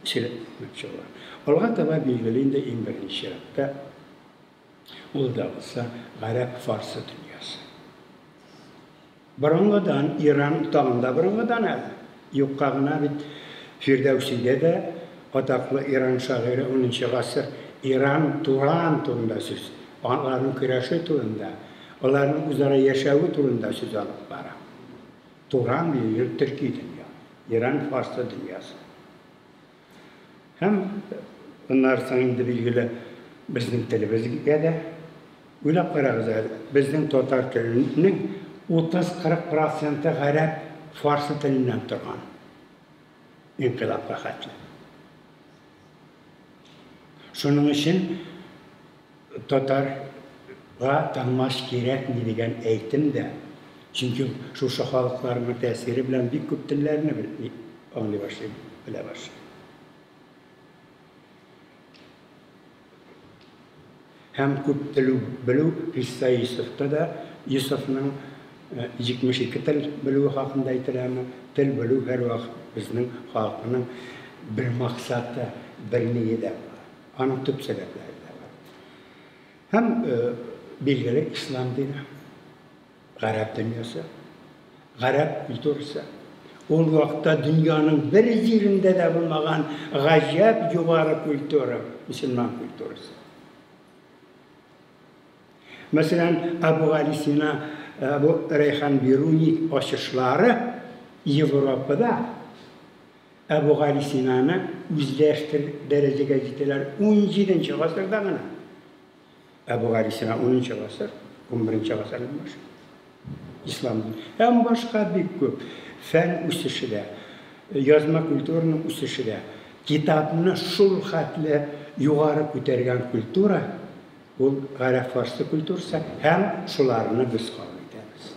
сөйләмәкче булам. Алга таба, билгеле инде, иң беренче чиратта, ул да булса гарәп-фарсы дөньясы. Борынгыдан, Иран тагын да борынгыдан әле. Юкка гына бит Фирдәүсидә дә атаклы Иран шагыйре унынчы гасыр Иран, Туран турында сүз, аларның көрәше турында, аларның үзара яшәве турында сүз алып бара. Туран, билгеле, төрки дөнья, Иран фарсы дөньясы. Һәм аннары соң инде билгеле безнең телебезгә дә уйлап карагыз әле, безнең татар теленең 30-40 проценты гарәп, фарсы теленнән торган. Инкыйлабка хәтле. Шуның өчен татарга таңмач кирәкми дигән әйтем дә, чөнки шушы халыкларның тәэсире белән бик күп телләрне аңлый башлый, белә башлый. Һәм күп тел белү Хисса Йосыфта да Йосыфның 72 тел белүе хакында әйтеләме? Тел белү һәрвакыт безнең халыкның бер максаты, бер ние дә була. Аның төп сәбәпләре дә бар. Һәм, билгеле, ислам дине, гарәп дөньясы, гарәп культурасы. Ул вакытта дөньяның бер җирендә дә булмаган гаҗәп югары культура, мөселман культурасы. Мәсәлән, Әбүгали Сина, Әбу Рәйхан Бируни ачышлары Европада Әбүгалисинаны үзләштер дәрәҗәгә җитәләр унҗиденче гасырда гына. Әбүгалисина унынчы гасыр, унберенче гасырның башы. Ислам дине. Һәм башка бик күп фән үсеше дә, язма культураның үсеше дә, китапны шул хәтле югары күтәргән культура, ул гарәп-фарсы культурасы һәм шуларны без кабул итәбез.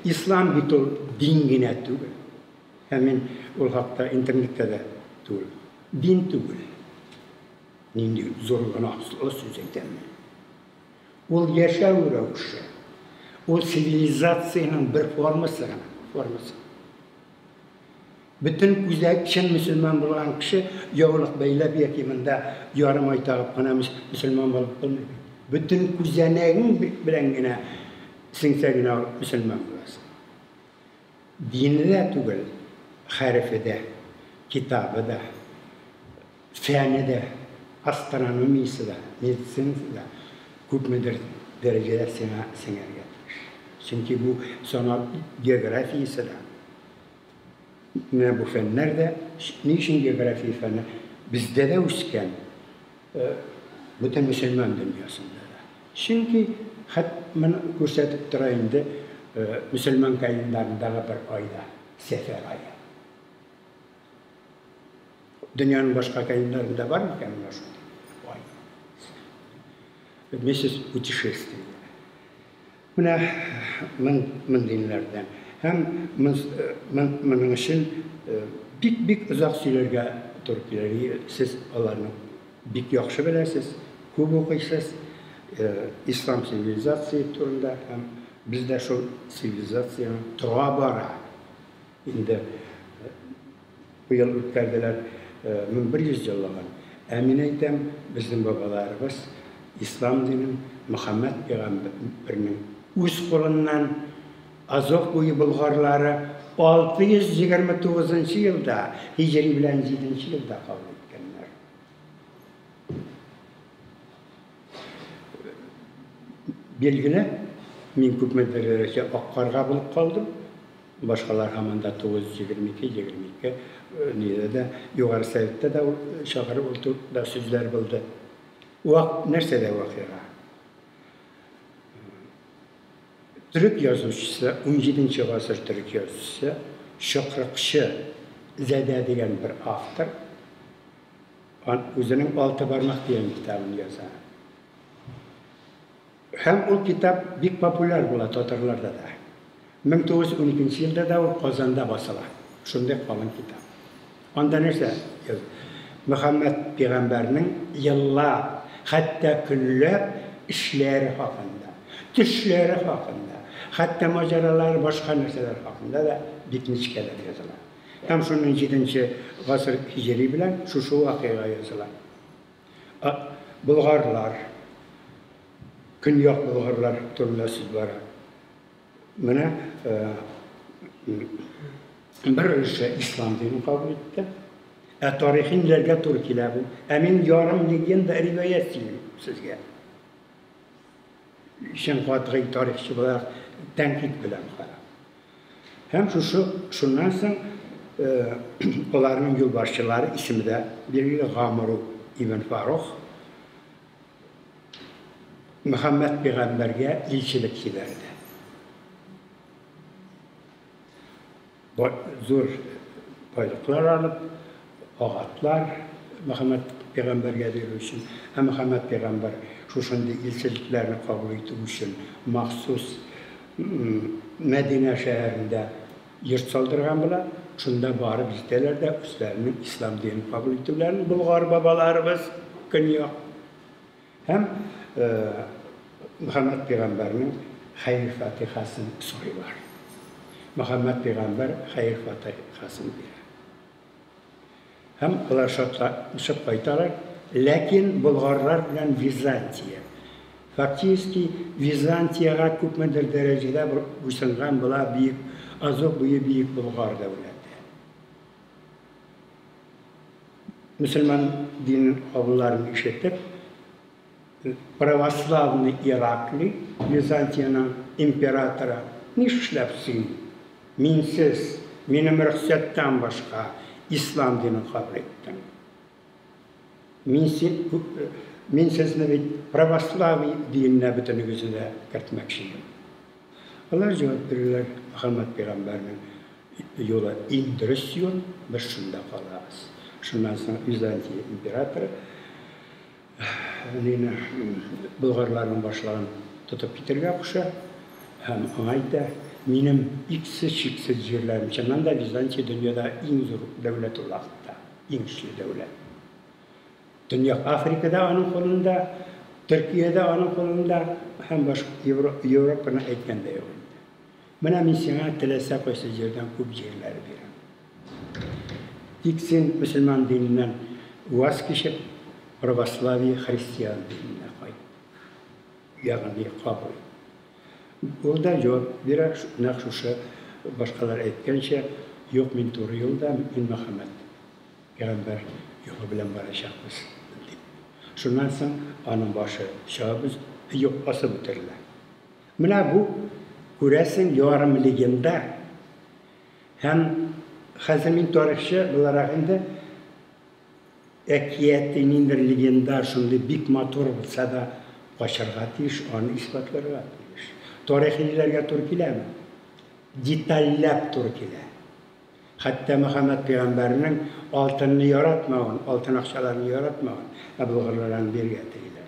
Ислам бит ул дин генә түгел. Ә мин ул хакта интернетта да түгел. Дин түгел. Нинди зур гөнаһлы сүз әйтәм мин. Ул яшәү рәвеше. Ул цивилизациянең бер формасы гына, формасы. Бөтен күзә чын мөселман булган кеше яулык бәйләп яки монда ярым ай тагып кына мөселман булып булмый. Бөтен күзәнәгең белән генә сеңсә генә мөселман буласың. Дине дә түгел, хәрефе дә, китабы да, фәне дә, астрономиясе дә, медицинасы да күпмедер дәрәҗәдә сиңа сеңәргә тиеш. Чөнки бу санал географиясе дә, менә бу фәннәр дә, ни өчен география фәне бездә дә үскән, бөтен мөселман дөньясында да. Чөнки хәт моны күрсәтеп тора инде мөселман календарындагы бер айда, сәфәр ае. Дөньяның башка календарында бар микән менә шундый ай? Месяц путешествия. Менә мондыйлардан. Һәм моның өчен бик-бик озак сөйләргә туры килер. Сез аларны бик яхшы беләсез, күп укыйсыз. Ислам цивилизация турында һәм без дә шул цивилизациянең тора-бара инде быел үткәрделәр 1100 еллыгын. Ә мин әйтәм, безнең бабаларыбыз ислам динен Мөхәммәд пәйгамбәрнең үз кулыннан Азов буе болгарлары 629 нчы елда, һиҗри белән җиденче елда кабул иткәннәр. Билгеле, мин күпмедер дәрәҗә ак карга булып калдым. Башкалар һаман да 922, 22 нидә дә, Югары Советта да ул чакырып ул турыда сүзләр булды. Вак нәрсәдә вакыйга? Төрек язучысы, 17 гасыр төрек язучысы Чокрыкчы Зәдә дигән бер автор үзенең Алты бармак дигән китабын яза. Һәм ул китап бик популяр була татарларда да. 1912 елда да ул Казанда басыла. Шундый калын китап. Анда нәрсә яз? Мөхәммәд пәйгамбәрнең еллап, хәтта көнләп эшләре хакында, төшләре хакында, хәтта маҗаралары, башка нәрсәләр хакында да бик нечкәләп языла. Һәм шуның 7 гасыр һиҗри белән шушы вакыйга языла. Болгарлар, көньяк болгарлар турында сүз бара. Менә бер өлеше ислам динен кабул итте. Ә тарихи ниләргә туры килә бу? Ә мин ярым легенда риваять сөйлим сезгә. Чын катгый тарихчы буларак тәнкыйть белән карап. Һәм шушы шуннан соң аларның юлбашчылары исеме дә билгеле Гамру ибн Фарух Мөхәммәд пәйгамбәргә илчелек җибәрде. Зур байлыклар алып, агатлар Мөхәммәд пәйгамбәргә бирү өчен. Ә Мөхәммәд пәйгамбәр шушындый илчелекләрне кабул итү өчен махсус Мәдинә шәһәрендә йорт салдырган була. Шунда барып җитәләр дә үзләренең ислам динен кабул итүләрен болгар бабаларыбыз көньяк һәм Мөхәммәд пәйгамбәрнең хәер-фатихасын сорыйлар. Мөхәммәд пәйгамбәр хәер-фатихасын бирә. Һәм алар шатланышып кайталар, ләкин болгарлар белән Византия. Фактически Византиягә күпмедер дәрәҗәдә буйсынган була бөек Азов буе бөек Болгар дәүләте. Мөселман динен кабулларын ишетеп, православный Ираклий, Византиянең императоры, нишләп син минсез, минем рөхсәттән башка ислам динен кабул иттең? Мин, син, мин сезне бит православие диненә бөтенегезне дә кертмәкче идем. Алар җавап бирәләр, Мөхәммәд пәйгамбәрнең юлы иң дөрес юл, без шунда калабыз. Шуннан соң Византия императоры Ленина болгарларның башлыгын тотып китергә куша һәм аңа әйтә, минем иксез-чиксез җирләрем, чыннан да Византия дөньяда иң зур дәүләт ул вакытта, иң көчле дәүләт. Төньяк Африка да аның кулында, Төркия дә аның кулында һәм башка Европаны әйткән дә юк инде. Менә мин сиңа теләсә кайсы җирдән күп җирләр бирәм. Тик син мөселман диненнән ваз кичеп, православие христиан диненә кайт. Ягъни кабул ит. Ул да җавап бирә, нәкъ шушы башкалар әйткәнчә, юк, мин туры юлда, мин Мөхәммәд пәйгамбәр юлы белән барачакбыз, дип. Шуннан соң аның башы чабып, юк, асып үтерелә. Менә бу, күрәсең, ярым легенда. Һәм хәзер мин тарихчы буларак инде әкияти ниндидер легенда шундый бик матур булса да качарга тиеш, аны исбатларга тиеш. Тарихи ниләргә туры киләме? Детальләп туры килә. Хәтта Мөхәммәд пәйгамбәрнең алтынны яратмавын, алтын акчаларны яратмавын, ә болгарлар аны бирергә телиләр.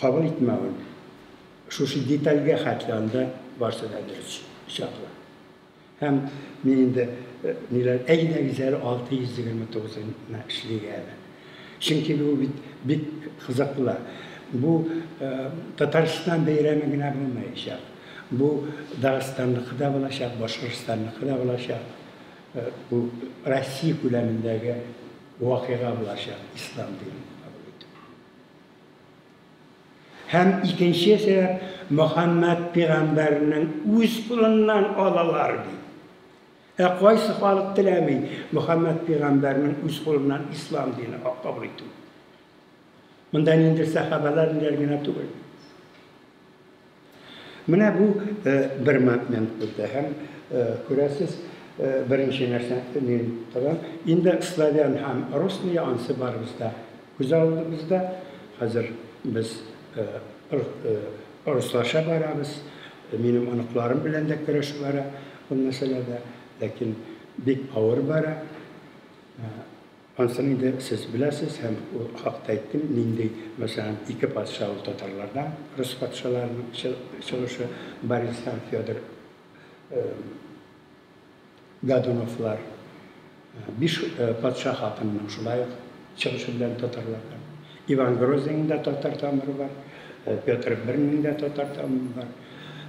Кабул итмәвен, шушы детальгә хәтле анда барсы да дөрес чагыла. Һәм мин инде ниләр, әйдәгез әле 629-ны эшлик әле. Чөнки бу бит бик кызыклы. Бу Татарстан бәйрәме генә булмаячак. Бу Дагыстанныкы да булачак, Башкортстанныкы да булачак. Бу Россия күләмендәге вакыйга булачак ислам динен кабул итү. Һәм икенче сәбәп, Мөхәммәд пәйгамбәрнең үз кулыннан алалар бит. Ә кайсы халык теләми Мөхәммәд пәйгамбәрнең үз кулыннан ислам динен кабул итү? Монда ниндидер сәхабәләр ниләр генә түгел. Менә бу бер момент булды һәм күрәсез, беренче нәрсә мин торам. Инде славян һәм рус ни ансы барыбыз да күз алдыбызда. Хәзер без руслаша барабыз. Минем оныкларым белән дә көрәш бара ул мәсьәләдә, ләкин бик авыр бара. Ансын инде сез беләсез һәм ул хакта әйттем, нинди, мәсәлән, ике патша ул татарлардан, рус патшаларының чыгышы, Борис һәм Федор Годуновлар. Биш патша хатынының шулай ук чыгышы белән татарлардан. Иван Грозныйның да татар тамыры бар, Петр I-нең дә татар тамыры бар.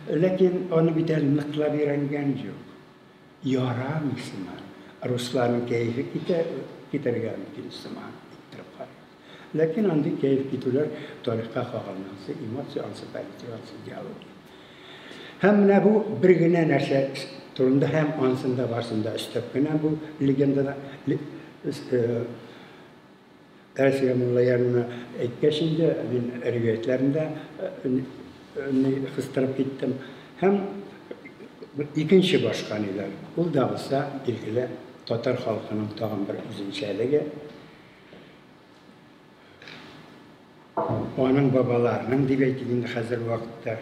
Ләкин аны бит әле ныклап өйрәнгән юк. Ярамый сыман. Русларның кәефе китә, китәргә мөмкин сыман иттереп карыйбыз. Ләкин андый кәеф китүләр тарихка кагылмый. Ансы эмоция, ансы политика, ансы идеология. Һәм менә бу бер генә нәрсә турында һәм ансын да барсын да өстәп кенә бу легендада Әлфия Муллаяровна әйткәч инде, мин риваятьләрне дә кыстырып киттем. Һәм икенче башка ниләр, ул да булса, билгеле, татар халкының тагын бер үзенчәлеге. Аның бабаларының, дип әйтик инде хәзерге вакытта,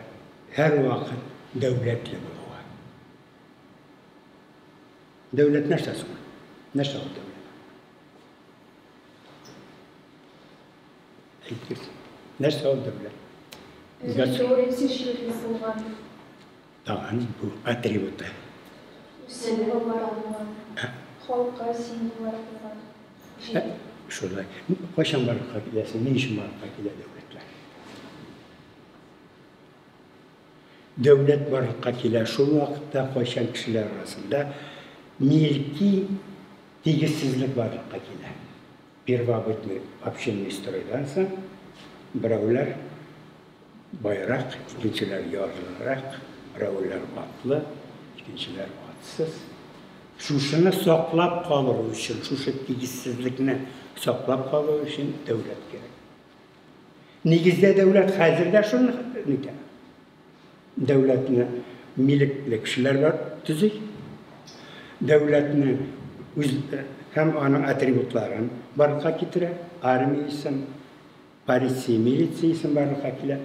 һәрвакыт дәүләтле булуы. Дәүләт нәрсә соң? Нәрсә ул дәүләт? Әйтегез. Нәрсә ул дәүләт? Территориясе җирле булган. Тагын бу атрибуты. Символлары булган. Халкы символлары булган. Җир. Шулай. Кайчан барлыкка киләсең? Ни өчен барлыкка килә дәүләтләр? Дәүләт барлыкка килә шул вакытта, кайчан кешеләр арасында милки тигезсезлек барлыкка килә. Первобытный общинный стройдан соң берәүләр байрак, икенчеләр ярлырак, берәүләр атлы, икенчеләр атсыз. Шушыны саклап калыру өчен, шушы тигезсезлекне саклап калу өчен дәүләт кирәк. Нигездә дәүләт хәзер дә шуны нитә. Дәүләтне милекле кешеләр бар төзи. Дәүләтне үз һәм аның атрибутларын барлыкка китерә, армиясен, полиция, милициясен барлыкка килә.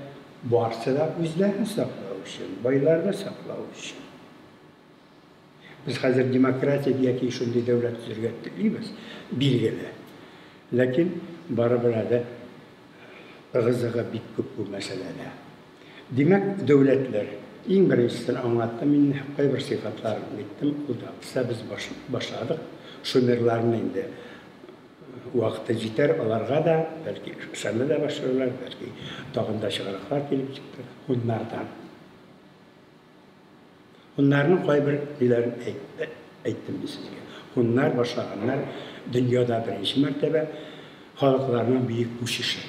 Барсы да үзләрен саклау өчен, байларны саклау өчен. Без хәзер демократик яки шундый дәүләт төзергә телибез, билгеле. Ләкин барыбер әле ыгы-зыгы бик күп бу мәсьәләдә. Димәк, дәүләтләр иң беренчесен аңлаттым мин, кайбер сыйфатларын әйттем, ул да булса без башладык. Шумерларны инде вакыты җитәр, аларга да, бәлки, ышана да башларлар, бәлки, тагын да чыганаклар килеп чыкты һуннардан. Һуннарның кайбер ниләрен әйттем мин сезгә. Һуннар башлаганнар дөньяда беренче мәртәбә халыкларның бөек күчеше.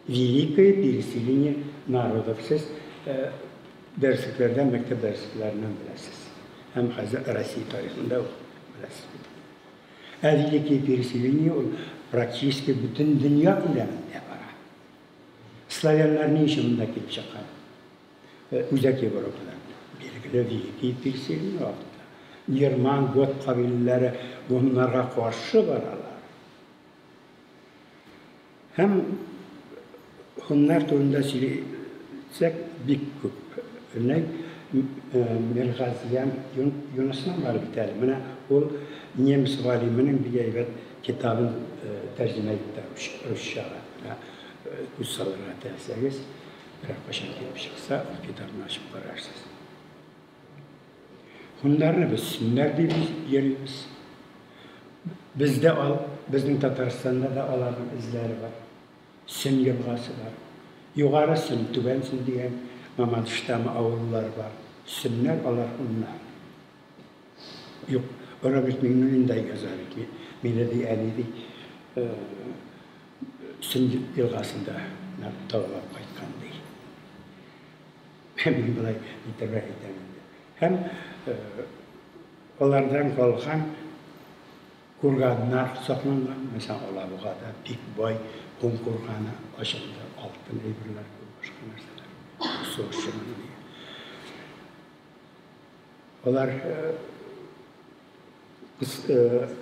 Великое переселение народов. Сез дәреслекләрдән, мәктәп дәреслекләреннән беләсез. Һәм хәзер Россия тарихында ук беләсез бит. Ә великое переселение ул практически бөтен дөнья күләмендә бара. Славяннар ни өчен монда килеп чыккан? Үзәк Европадан. Билгеле, великие переселение вакытында. Герман, гот кабиләләре гуннарга каршы баралар. Һәм һуннар турында сөйләсәк бик күп. Өрнәк Миргазиян Юнысның бар бит әле. Менә ул немец галименең бик әйбәт китабын тәрҗемә итте русчага. Менә күз салырга теләсәгез, берәр кайчан килеп чыкса, ул китапны ачып карарсыз. Һуннарны без сөннәр дип йөрибез. Бездә ал, безнең Татарстанда да аларның эзләре бар. Сөн елгасы бар. Югары Сөн, Түбән Сөн дигән Мамадыштамы авыллар бар. Сөннәр алар һуннар. Юк, Роберт Миңнуллин да яза бит. Мине ди әни ди Сөн елгасында таулап кайткан ди. Мин болай итәргә әйтәм инде. Һәм алардан калган курганнар сакланган. Мәсәлән, Алабугада бик бай һун курганы ачылды. Алтын әйберләр, күп башка нәрсәләр. Сугыш чорының. Алар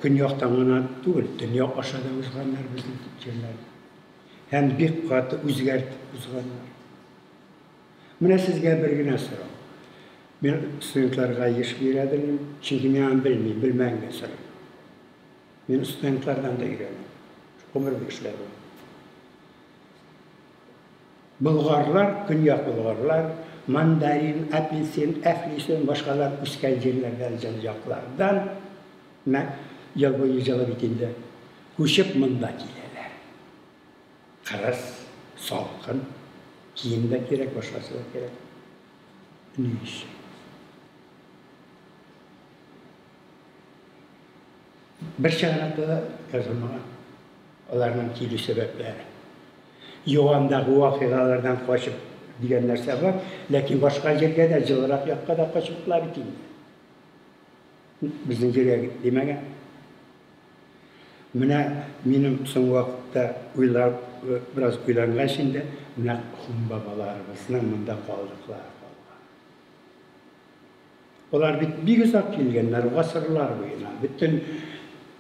көньяктан гына түгел, төньяк аша да узганнар безнең җирләрне. Һәм бик каты үзгәртеп узганнар. Менә сезгә бер генә сорау. Мин студентларга еш бирә белмим, чөнки мин аны белмим, белмәгәнгә сорыйм. Мин студентлардан да өйрәнәм. Гомер буе эшләдем. Болгарлар, көньяк болгарлар, мандарин, апельсин, әфлисун, башкалар үскән җирләрдән, җылы яклардан, мә, ел буе җылы бит инде, күчеп монда киләләр. Кырыс, салкын, кием дә кирәк, башкасы да кирәк. Ни өчен? Бер чыганакта да язылмаган аларның килү сәбәпләре. Югандагы вакыйгалардан качып дигән нәрсә бар, ләкин башка җиргә дә, җылырак якка да качып була бит инде. Безнең җиргә димәгән. Менә минем соңгы вакытта уйлап, бераз уйлангач инде, менә хун бабаларыбызның монда калдыклары калган. Алар бит бик озак килгәннәр, гасырлар буена. Бөтен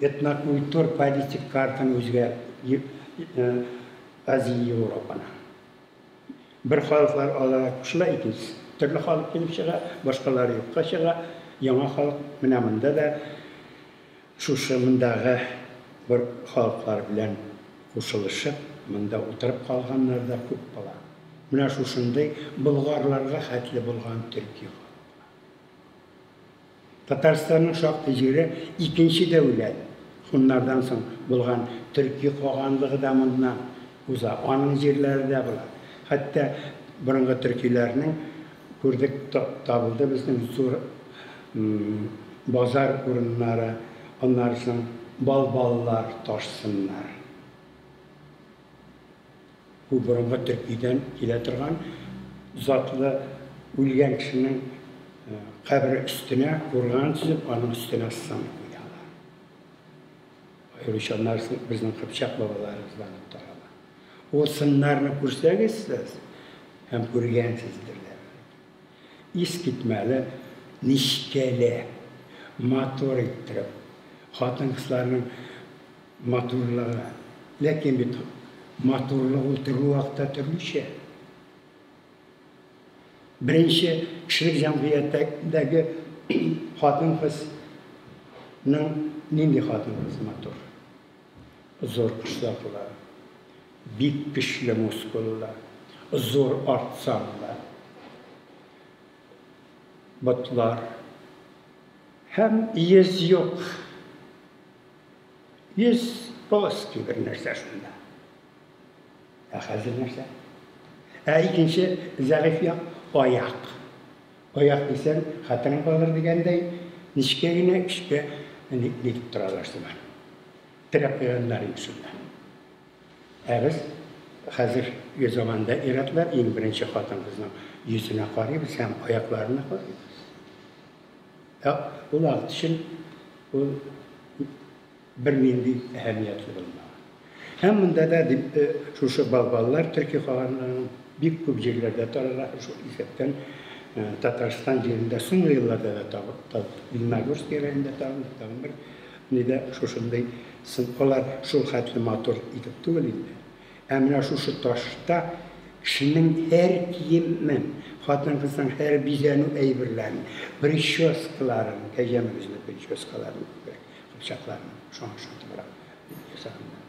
этнокультур политик картаны үзгә Азия, Европаны. Бер халыклар аларга кушыла, икенчесе төрле халык килеп чыга, башкалары юкка чыга. Яңа халык менә монда да шушы мондагы бер халыклар белән кушылышып, монда утырып калганнар да күп була. Менә шушындый болгарларга хәтле булган төрки халыклар. Татарстанның шактый җире икенче дәүләт, хуннардан соң булган төрки каганлыгы да моннан уза, аның җирләре дә була. Хәтта борынгы төркиләрнең күрдек, табылды безнең зур базар урыннары, аннары соң балбаллар, таш сыннар. Бу борынгы төркидән килә торган затлы үлгән кешенең кабере өстенә курган төзеп, аның өстенә сын куялар. Аеруча аннары безнең кыпчак бабаларыбыздан ук тарала. Ул сыннарны күрсәгез сез һәм күргәнсездер дә бәлки. Искитмәле нечкәле, матур иттереп, хатын-кызларның матурлыгы. Ләкин бит матурлык ул төрле вакытта төрлечә. Беренче кешелек җәмгыятендәге хатын-кызның нинди хатын-кыз матур? Зур корсаклы, бик көчле мускуллы, зур арт санлы, ботлар һәм йөз юк. Йөз плоский бер нәрсә шунда. Ә хәзер нәрсә? Ә икенче зәгыйфь як аяк. Аяк дисәң, хәтерең калыр дигәндәй, нечкә генә көчкә нитеп торалар сыман. Терәп куйганнар инде шунда. Ә без хәзерге заманда ир-атлар иң беренче хатын-кызның йөзенә карыйбыз һәм аякларына карыйбыз. Ә ул вакыт өчен ул бернинди әһәмиятле булмаган. Һәм монда да дип шушы балбаллар төрки каганлыгының бик күп җирләрдә тарала, шул исәптән Татарстан җирендә соңгы елларда да табып, Лениногорский районында табылды, тагын бер нидә шушындый сын. Алар шул хәтле матур итеп түгел инде. Ә менә шушы ташта кешенең һәр киемен, хатын-кызның һәр бизәнү әйберләрен, прическаларын, кәҗә мөгезле прическаларын күбрәк, кыпчакларны шуңа ошатыбрак ясаганнар.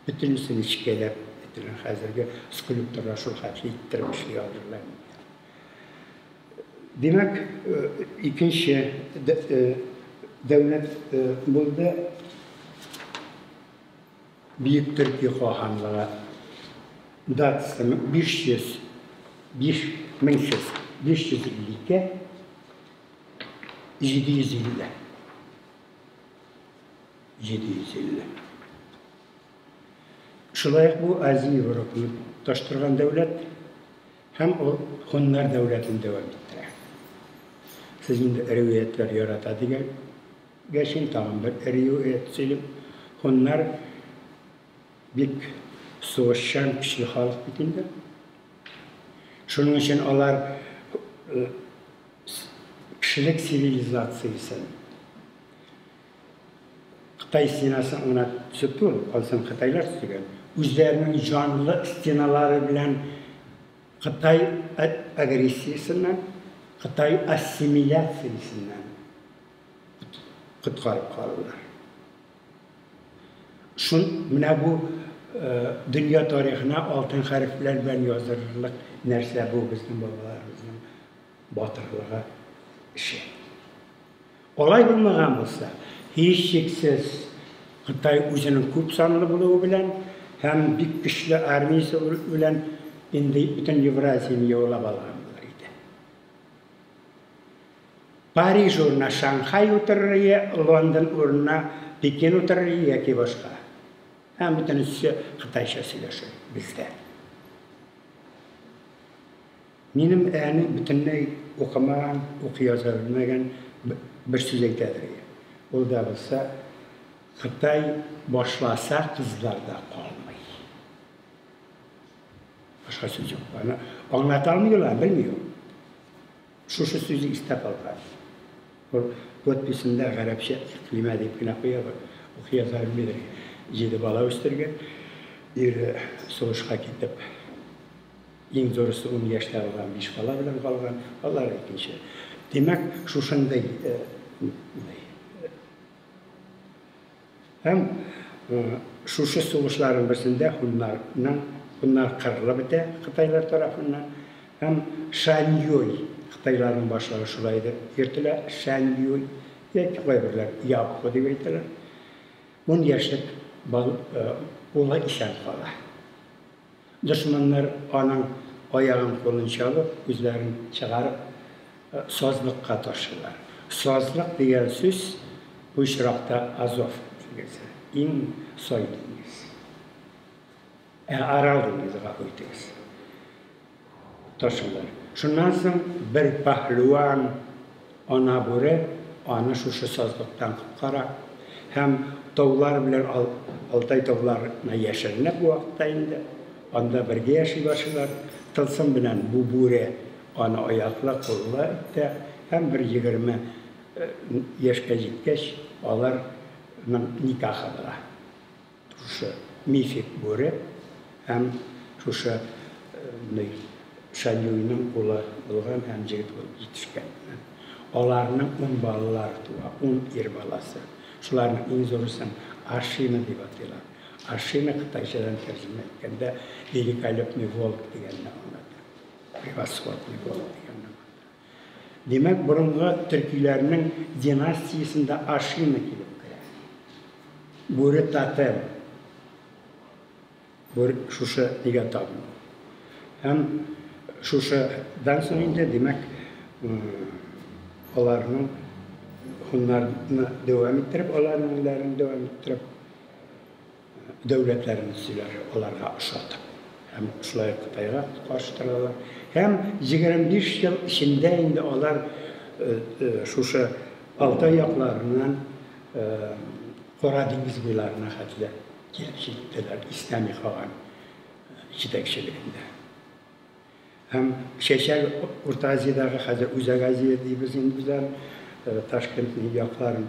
Бөтенесе нечкәләп әйтелгән, хәзерге скульпторлар шул хәтле иттереп эшли алырлар. Димәк, икенче дәүләт булды. Бөек Төрки каһанлыгы датасы 500 5552 750 750. Шулай ук бу Азия Европаны тоташтырган дәүләт һәм ул Һуннар дәүләтен дәвам иттерә. Сез инде риваятьләр ярата дигән Гәчин тагын бер риваять сөйлим. Һуннар бик сугышчан, көчле халык бит инде. Шуның өчен алар кешелек цивилизациясен Кытай стенасын гына төзеп түгел, анысын кытайлар төзегән, үзләренең җанлы стеналары белән Кытай агрессиясеннән, Кытай ассимиляциясеннән коткарып калдылар. Шун менә бу дөнья тарихына алтын хәрефләр белән язырлык нәрсә бу безнең бабаларыбызның батырлыгы эше. Алай булмаган булса, һичшиксез Кытай үзенең күп санлы булуы белән һәм бик көчле армиясе белән инде бөтен Евразияне яулап алган булыр иде. Париж урынына Шанхай утырыр ие, Лондон урынына Пекин утырыр ие яки башка. Һәм бөтенесе кытайча сөйләшер бездә. Минем әни бөтенләй укымаган, укый яза белмәгән бер сүз әйтәдер иде. Ул да булса, Кытай башласа, кызлар да калмый. Башка сүз юк. Аны аңлата алмый ул, белми ул. Шушы сүзе истә калган. Ул подписендә гарәпчә Иклимә дип кенә куя, укый яза белмидер. Җиде бала үстергән. Ире сугышка китеп, иң зурысы 10 яшьтә булган, 5 бала белән калган, алар икенче. Димәк, шушындый һәм шушы сугышларның берсендә хуннарның хуннар кырылып бетә кытайлар тарафыннан һәм Шаньюй кытайларның башлыгы шулай дип йөртелә, Шаньюй яки кайберләр Япхо дип әйтәләр. 10 яшьлек улы исән кала. Дошманнар аның аягын-кулын чабып, күзләрен чыгарып, сазлыкка ташлыйлар. Сазлык дигән сүз бу очракта Азов диңгезе, иң сай диңгез. Ә Арал диңгезе, гафу итегез. Ташлыйлар. Шуннан соң бер паһлуан ана бүре аны шушы сазлыктан коткара һәм таулар белән Алтай тауларына яшеренә бу вакытта инде. Анда бергә яши башлыйлар. Тылсым белән бу бүре аны аяклы, куллы итә һәм бер 20 яшькә җиткәч, аларның никахы була. Шушы мифик бүре һәм шушы Шаньюйның улы булган һәм җегет булып җитешкән. Аларның 10 балалары туа, 10 ир баласы. Шуларның иң зурысын Ашина дип атыйлар. Ашина кытайчадан тәрҗемә иткәндә великолепный волк дигәнне аңлата. Превосходный волк дигәнне аңлата. Димәк, борынгы төркиләрнең династиясендә Ашина килеп керә. Бүре тотем. Бүре шушы нигә табыну. Һәм шушыдан соң инде, димәк, аларның хуннарны дәвам иттереп, аларның ниләрен дәвам иттереп, дәүләтләрен төзиләр, аларга ошатып. Һәм шулай Кытайга каршы торалар. Һәм 25 ел эчендә инде алар шушы Алтай якларыннан Кара диңгез буйларына хәтле килеп җиттеләр Ислами каган җитәкчелегендә. Һәм чәчәк Урта Азиядәге, хәзер Үзәк Азия дибез инде без аны, Ташкентның якларын,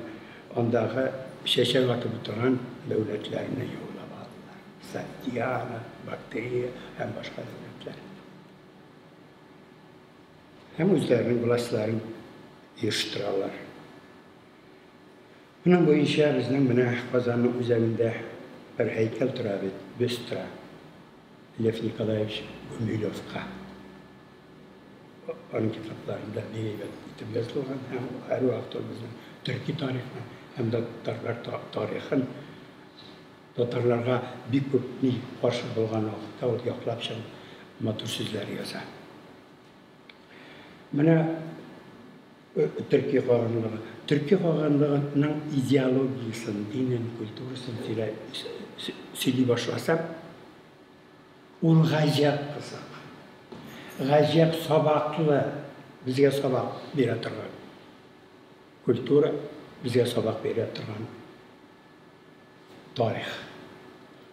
андагы чәчәк атып утырган дәүләтләрне яулап алдылар. Согдиана, Бактрия һәм башка дәүләтләр. Һәм үзләренең властьларын оештыралар. Моның буенча безнең менә Казанның үзәгендә бер һәйкәл тора бит, бюст тора. Лев Николаевич Гумилевка. Аның китапларында бик әйбәт итеп язылган һәм һәрвакыт ул безнең төрки тарихны һәм дә татарлар тарихын татарларга бик күп ни каршы булган вакытта ул яклап чыгып матур сүзләр яза. Менә төрки каганлыгы. Төрки каганлыгының идеологиясен, динен, культурасын сөйли башласам, ул гаҗәп кызык. Гаҗәп сабаклы, безгә сабак бирә торган культура, безгә сабак бирә торган тарих.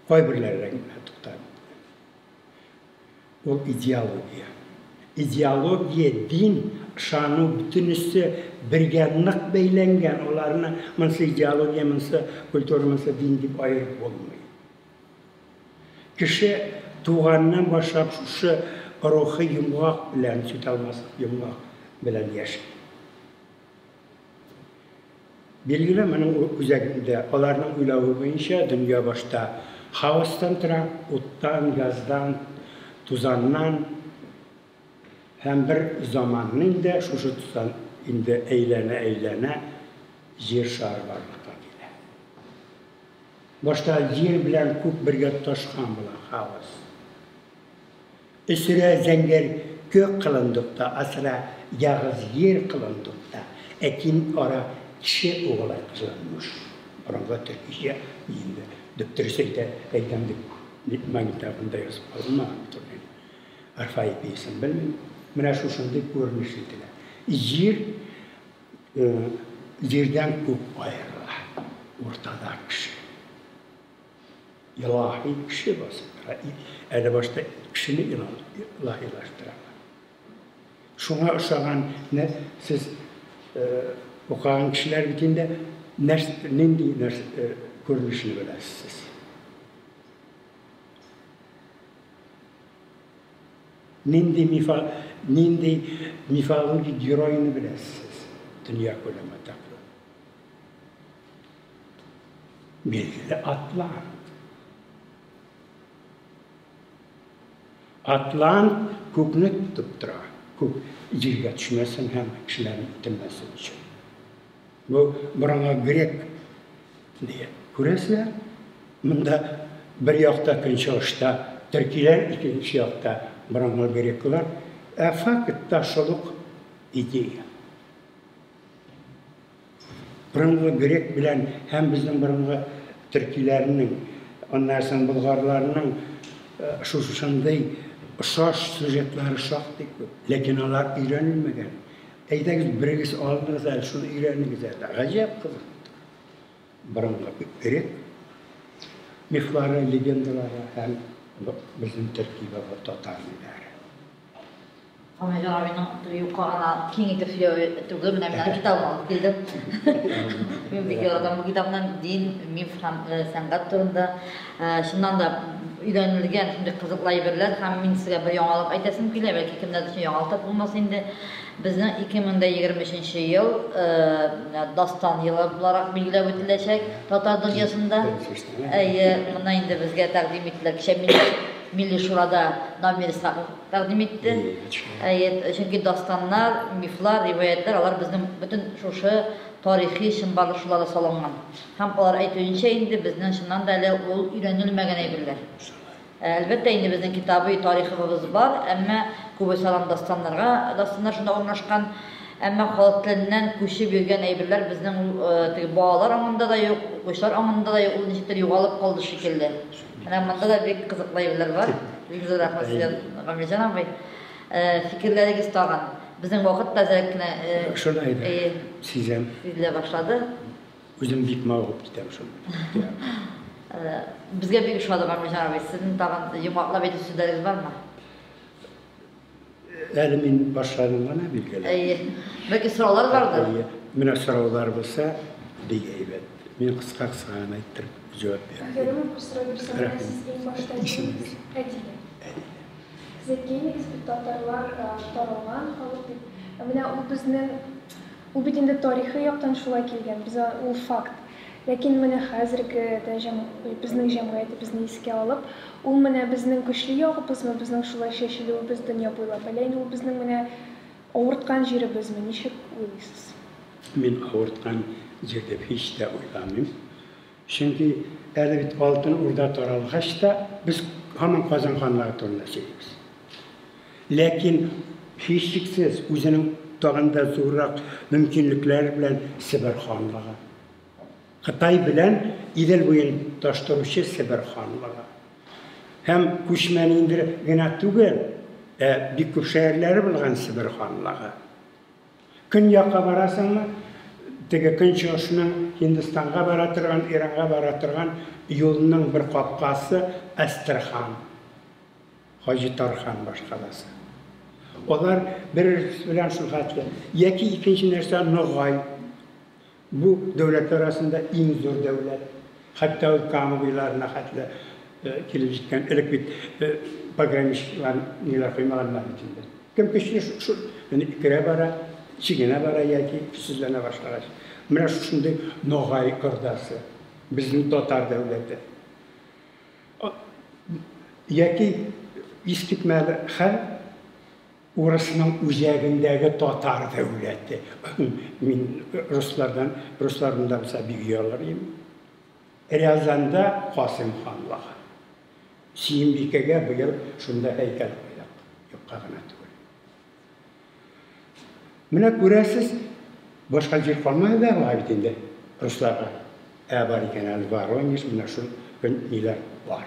Кайберләренә генә туктап. Ул идеология. Идеология, дин, ышану бөтенесе бергә нык бәйләнгән. Аларны монысы идеология, монысы культура, монысы дин дип аерып булмый. Кеше туганнан башлап шушы рухи йомгак белән, сүтә алмаслык йомгак белән яши. Билгеле, моның үзәгендә аларның уйлавы буенча дөнья башта хаостан тора, уттан, газдан, тузаннан һәм бер заманны инде шушы тузан инде әйләнә-әйләнә Җир шары барлыкка килә. Башта Җир белән күк бергә тоташкан була, хаос. Өсерә зәңгәр кök кылындыкта, асыра ягыз ер кылындыкта, әкин ара кеше угылай кызланмыш. Борынгы төркичә инде дөп-дөрес әйтә, әйтәм дип магнитофонда язып калынмаган бит ул инде. Орфоэпиясен белмим. Менә шушындый күренеш әйтелә. Җир җирдән күк аерыла. Уртада кеше. Илаһи кеше басып тора. Әле башта кешене илаһилаштыралар. Шуңа ошаган сез укыган кешеләр бит инде нинди күренешне беләсез сез? Нинди мифа, нинди мифологик геройны беләсез сез? Дөнья күләм атаклы. Билгеле Атлант. Атлант күкне тотып тора. Күк җиргә төшмәсен һәм кешеләрне үтермәсен өчен. Бу борынгы грек дигән. Күрәсезләр, монда бер якта көнчыгышта төркиләр, икенче якта борынгы греклар. Ә фактта шул ук идея. Борынгы грек белән һәм безнең борынгы төркиләрнең, аннан соң болгарларның шушындый ошаш сюжетлары шактый күп. Ләкин алар өйрәнелмәгән. Әйдәгез, берегез алыныгыз әле, шуны өйрәнегез әле. Гаҗәп кызык. Борынгы грек мифлары, легендалары һәм безнең төрки баба татар миләре. Гамәлҗан абыйның юкка гына киң итеп сөйләве түгел, менә мин аның китабын алып килдем. Мин бик яратам бу китапны, дин, миф һәм сәнгать турында. Чыннан да өйрәнелгән шундый кызыклы әйберләр һәм мин сезгә бер яңалык әйтәсем килә, бәлки кемнәрдер өчен яңалык та булмас инде. Безнең 2023 ел дастан елы буларак билгеләп үтеләчәк татар дөньясында. Әйе, моны инде безгә тәкъдим иттеләр. Кичә Милли Шурада Дамир Исхаков тәкъдим итте. Әйе, чөнки дастаннар, мифлар, риваятьләр алар безнең бөтен шушы тарихи чынбарлык шуларда салынган. Һәм алар әйтүенчә инде безнең чыннан да әле ул өйрәнелмәгән әйберләр. Әлбәттә инде безнең китабый тарихыбыз бар, әмма күбесе алар дастаннарга, дастаннар шунда урнашкан. Әмма халык теленнән күчеп йөргән әйберләр безнең ул теге балалар аңында да юк, укучылар аңында да юк, ул ничектер югалып калды шикелле. Менә монда да бик кызыклы әйберләр бар. Бик зур рәхмәт сезгә, Гамилҗан абый. Фикерләрегез тагын. Безнең вакыт та әзрәк кенә Шулай да, сизәм. Сизелә башлады. Үзем бик мавыгып китәм шул. Безгә бик ошады, Гамилҗан абый. Сезнең тагын йомгаклап әйтер сүзләрегез бармы? Әле мин башладым гына, билгеле. Әйе. Бәлки сораулар бардыр? Әйе. Менә сораулар булса, бик әйбәт. Мин кыска-кыска гына иттереп җавап бирәм. Ярыймы, бер сорау бирсәм, менә сез иң башта әйткәнегез, Әдилә. Әдилә. Сез әйткәнегез бит, татарлар таралган халык дип. Ә менә ул безнең Ул бит инде тарихи яктан шулай килгән, без ул факт. Ләкин менә хәзерге дә безнең җәмгыятебезне искә алып, ул менә безнең көчле ягыбызмы, безнең шулай чәчелүебез дөнья буйлап, әллә инде ул безнең менә авырткан җиребезме, ничек уйлыйсыз? Мин авырткан җир дип һич тә уйламыйм. Чөнки әле бит Алтын Урда таралгач та, без һаман Казан ханлыгы турында сөйлибез. Ләкин, һичшиксез, үзенең тагын да зуррак мөмкинлекләре белән Себер ханлыгы. Кытай белән Идел буен тоташтыручы Себер ханлыгы. Һәм күчмә ниндер генә түгел, ә бик күп шәһәрләре булган Себер ханлыгы. Көньякка барасыңмы, теге көнчыгышның Һиндстанга бара торган, Иранга бара торган юлның бер капкасы Әстерхан. Хаҗи Тархан башкаласы. Алар бер-берсе белән шулхәтле. Яки икенче нәрсә Ногай. Бу дәүләтләр арасында иң зур дәүләт. Хәтта ул Кама буйларына хәтле килеп җиткән. Элек бит Пограничниклар ниләр куймаганнар бит инде. Кем көчле, шул керә бара, чигенә бара яки көчсезләнә башлагач. Менә шушындый Ногай Ордасы, безнең татар дәүләте. Яки искитмәле хәл, урысның үзәгендәге татар дәүләте. Мин руслардан, руслар монда булса бик оялыр идем. Рязанда Касыйм ханлыгы. Сөембикәгә быел шунда һәйкәл куйдык. Юкка гына түгел. Менә күрәсез, башка җир калмады да бугай бит инде русларга. Ә бар икән әле Воронеж, менә шул көн ниләр бар.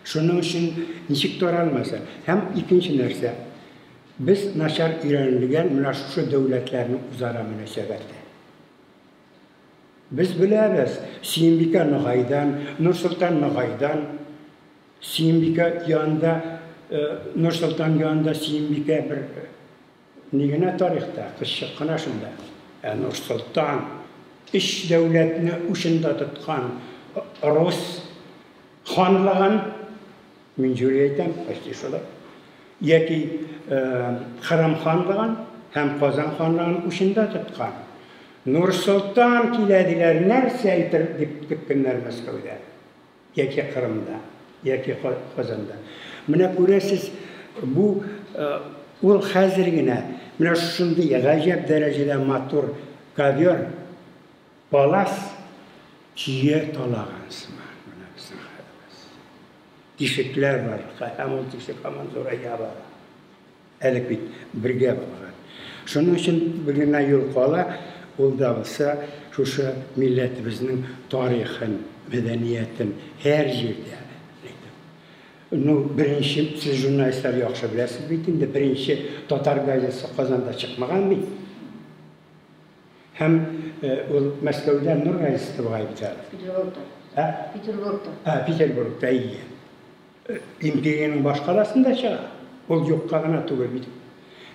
Шуның өчен ничек таралмаса. Һәм икенче нәрсә, без начар өйрәнелгән менә шушы дәүләтләрнең үзара мөнәсәбәте. Без беләбез, Сөембикә Ногайдан, Нурсолтан Ногайдан, Сөембикә янында, Нурсолтан янында Сөембикә бер ни генә тарихта, кызчык кына шунда. Ә Нурсолтан өч дәүләтне учында тоткан рус ханлыгын, мин җүри әйтәм, почти шулай, яки Кырым ханлыгын һәм Казан ханлыгын учында тоткан. Нурсолтан килә диләр, нәрсә әйтер дип көткәннәр Мәскәүдә, яки Кырымда, яки Казанда. Менә күрәсез, бу ул хәзер генә менә шушындый гаҗәп дәрәҗәдә матур ковер, палас көя талаган сыман менә безнең хәлебез. Тишекләр бар, һәм ул тишек һаман зурая бара. Әле бит бергә булган. Шуның өчен бер генә юл кала, ул да булса шушы милләтебезнең тарихын, мәдәниятен һәр җирдә әйтеп. Ну, беренче, сез журналистлар яхшы беләсез бит инде, беренче татар газетасы Казанда чыкмаган бит. Һәм ул Мәскәүдә Нур газетасы бугай бит әле. Петербургта. Ә? Петербургта. Ә, Петербургта, әйе. Империянең башкаласында чыга. Ул юкка гына түгел бит.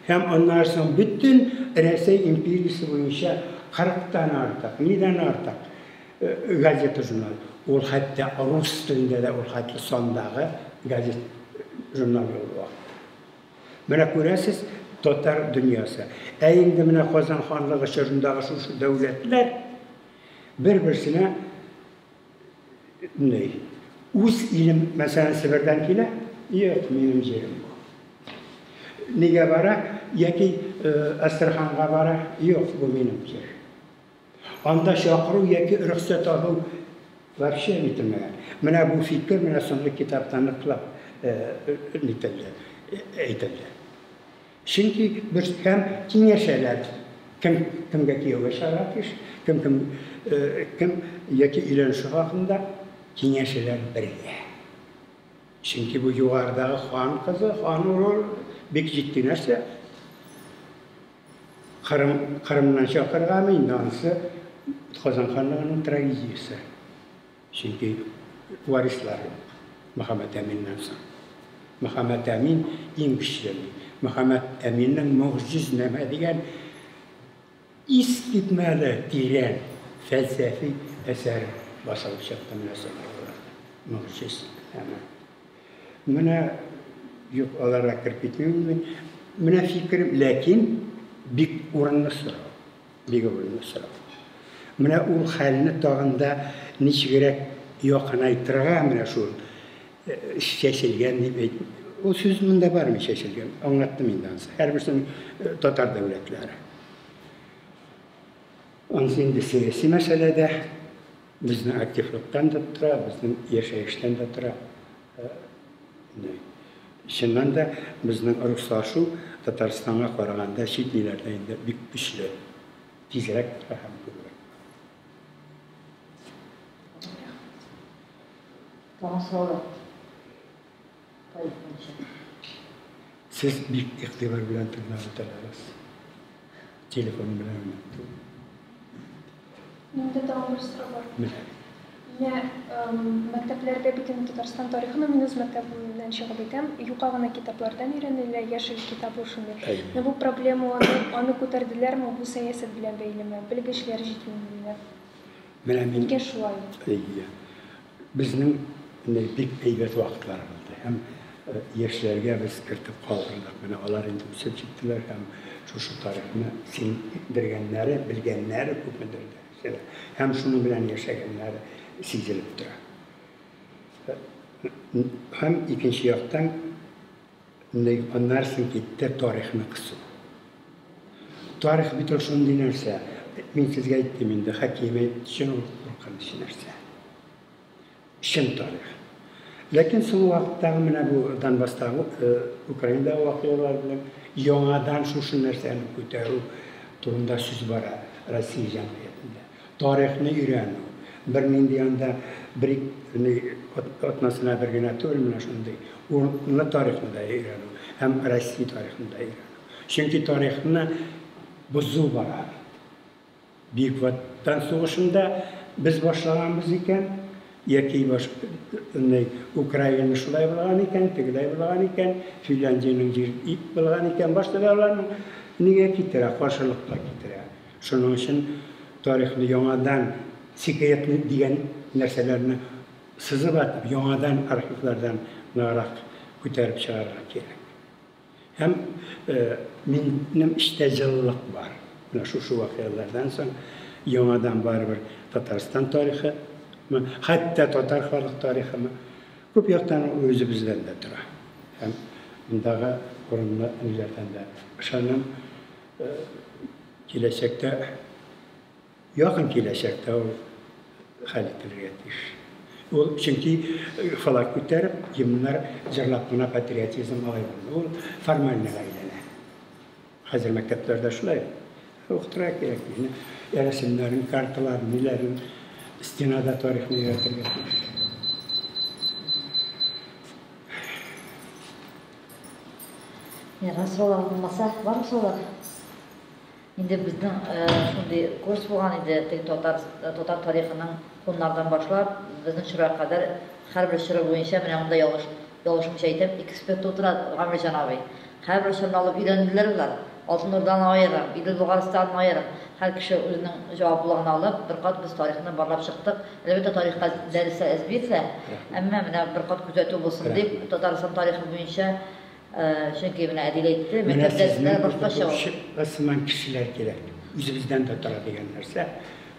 Һәм аннан соң бөтен Рәсәй империясе буенча 40-тан артык, нидән артык газета журнал. Ул хәтта рус телендә дә ул хәтле сандагы газет журнал юк ул вакытта. Менә күрәсез, татар дөньясы. Ә инде менә Казан ханлыгы чорындагы шушы дәүләтләр бер-берсенә ни, үз илем, мәсәлән, Себердән килә, юк, минем җирем бу. Нигә бара, яки Әстерханга бара, юк, бу минем җир. Анда чакыру яки рөхсәт алу вообще әйтелмәгән. Менә бу фикер менә соңгы китапта ныклап нителде, әйтелде. Чөнки бер һәм киңәшәләр, кем кемгә кияүгә чыгарга тиеш, кем кем кем яки өйләнешү хакында киңәшәләр бергә. Чөнки бу югарыдагы хан кызы, хан улы бик җитди нәрсә. Кырым, Кырымнан чакырганмы инде анысы Казан ханлыгының трагедиясе. Чөнки варислар юк Мөхәммәд Әминнән соң. Мөхәммәд Әмин иң көчле. Мөхәммәд Әминнең Могҗизнамә дигән искитмәле тирән фәлсәфи әсәре басылып чыкты менә соңгы елларда. Могҗизнамә. Менә юк, аларга кереп китмим мин. Менә фикерем, ләкин бик урынлы сорау. Бик урынлы сорау. Менә ул хәлне тагын да ничегрәк якынайтырга, менә шул чәчелгән дип әйт. Ул сүз монда бармы чәчелгән? Аңлаттым инде анысы. Һәрберсенең татар дәүләтләре. Анысы инде сәяси мәсьәлә дә, безнең активлыктан да тора, безнең яшәештән дә тора. Чыннан да безнең руслашу Татарстанга караганда чит илләрдә инде бик көчле, тизрәк һәм күбрәк. Тагын сораулар. Тарих буенча. Сез бик игътибар белән тыңлап утырдыгыз. Телефон белән түгел. Миндә тагын бер сорау бар. Менә. Менә мәктәпләрдә бит инде Татарстан тарихын, мин үз мәктәбемнән чыгып әйтәм, юка гына китаплардан өйрәнелә, яшел китап ул шундый. Менә бу проблеманы аны күтәрделәрме, бу сәясәт белән бәйлеме? Белгечләр җитмиме? Менә мин Нигә шулай? Әйе. Безнең менә бик әйбәт вакытлар булды. Һәм Яшьләргә без кертеп калдырдык. Менә алар инде үсеп җиттеләр һәм шушы тарихны сеңдергәннәре, белгәннәре күпмедер дәрәҗәдә һәм шуның белән яшәгәннәре сизелеп тора. Һәм икенче яктан аннары соң китте тарихны кысу. Тарих бит ул шундый нәрсә. Мин сезгә әйттем инде, хакимият өчен ул куркыныч нәрсә. Чын тарих. Ләкин соңгы вакыттагы менә бу Донбасстагы, Украинадагы вакыйгалар белән яңадан шушы нәрсәне күтәрү турында сүз бара Россия җәмгыятендә. Тарихны өйрәнү, бернинди анда бер атнасына бер генә түгел, менә шундый урынлы тарихны да өйрәнү һәм Россия тарихын да өйрәнү. Чөнки тарихны бозу бара. Бөек Ватан сугышында без башлаганбыз икән, яки баш, ни, Украина шулай булган икән, тегеләй булган икән, Финляндиянең җир ит булган икән, башта да аларның нигә китерә, каршылыкка китерә. Шуның өчен тарихны яңадан секретный дигән нәрсәләрне сызып атып, яңадан архивлардан ныграк күтәреп чыгарырга кирәк. Һәм минем эчтә җылылык бар. Менә шушы вакыйгалардан соң яңадан барыбер Татарстан тарихымы, хәтта татар халык тарихымы, күп яктан ул үзебездән дә тора. Һәм мондагы урынлы ниләрдән дә ышанам, киләчәктә Якын киләчәктә ул хәл ителергә тиеш. Ул чөнки флаг күтәреп, гимннар җырлап кына патриотизм алай булмый. Ул формальныйга әйләнә. Хәзер мәктәпләрдә шулай. Укытырга кирәк. Рәсемнәрен, карталарын, ниләрен стенада тарихны өйрәтергә тиеш. Яңа сораулар булмаса, бармы сораулар? Инде безнең шундый курс булган иде, теге татар татар тарихының һуннардан башлап, безнең чорга кадәр һәрбер чоры буенча менә монда ялгыш ялгышмыйча әйтәм, эксперт утыра Гамирҗан абый. Һәрбер чорны алып өйрәнделәр болар. Алтын Урданы аерым, Идел Болгарстанны аерым. Һәр кеше үзенең җаваплылыгын алып, бер кат без тарихны барлап чыктык. Әлбәттә, тарихка дәресләр әз бирелә, әмма менә бер кат күзәтү булсын дип, Татарстан тарихы буенча Чөнки менә Әдил әйтте, Менә мәктәп сезнең дәресләре башкача ул. укытучы сыман кешеләр кирәк. Үзебездән дә тора дигән нәрсә.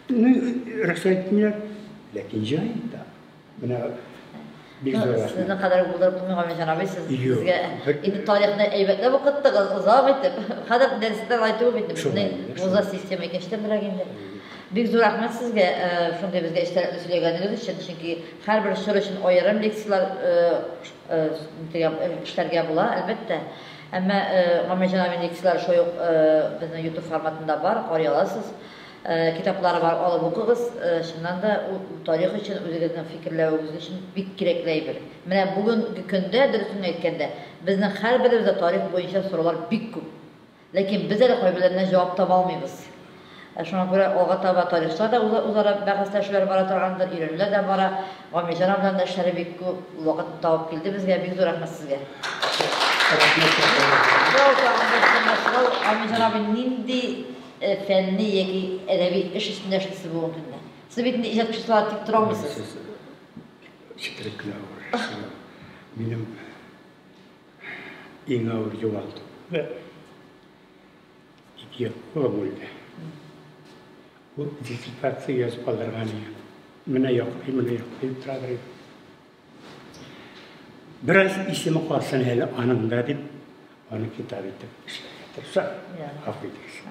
Ну, рөхсәт итмиләр, ләкин җай да. Менә бик зур рәхмәт. Сезнең кадәр булдырып булмый, Гамилҗан абый, сез безгә инде тарихны әйбәтләп укыттыгыз, озак итеп. Хәзер дәресләр алай түгел бит инде, безнең вузда система икенче төрлерәк инде. Бик зур рәхмәт сезгә, шундый безгә эчтәлекле сөйләгәнегез өчен, чөнки һәрбер чор өчен аерым лекцияләр Эшләргә була, әлбәттә. Әмма Гамирҗан абыйның лекцияләре шулай ук безнең YouTube форматында бар, карый аласыз. Китаплары бар, алып укыгыз. Чыннан да, ул тарих өчен, үзегезнең фикерләвегез өчен бик кирәкле әйбер. Менә бүгенге көндә, дөресен генә әйткәндә, безнең һәрберебездә тарих буенча сораулар бик күп. Ләкин без әле кайберләренә җавап таба алмыйбыз. Шуңа күрә алга таба тарихчылар да үзара бәхәсләшүләр бара торгандыр, өйрәнүләр дә бара. Гамилҗан абыйның да эшләре бик күп, ул вакыт табып килде безгә. Бик зур рәхмәт сезгә. Рәхмәт. Сорау тагын бер соңгы сорау. Гамилҗан абый, нинди фәнни яки әдәби эш өстендә эшлисез бүгенге көндә? Сез бит инде иҗат кешесе буларак тик тора алмыйсыз. Четерекле авыр. Минем Иң авыр югалту. Ике улым үлде. Ул диссертация язып калдырган иде. Менә яклый, менә яклый дип торадыр иде. Бераз исеме калсын әле аның да дип, аны китап итеп эшләргә тырыша. Гафу итегез.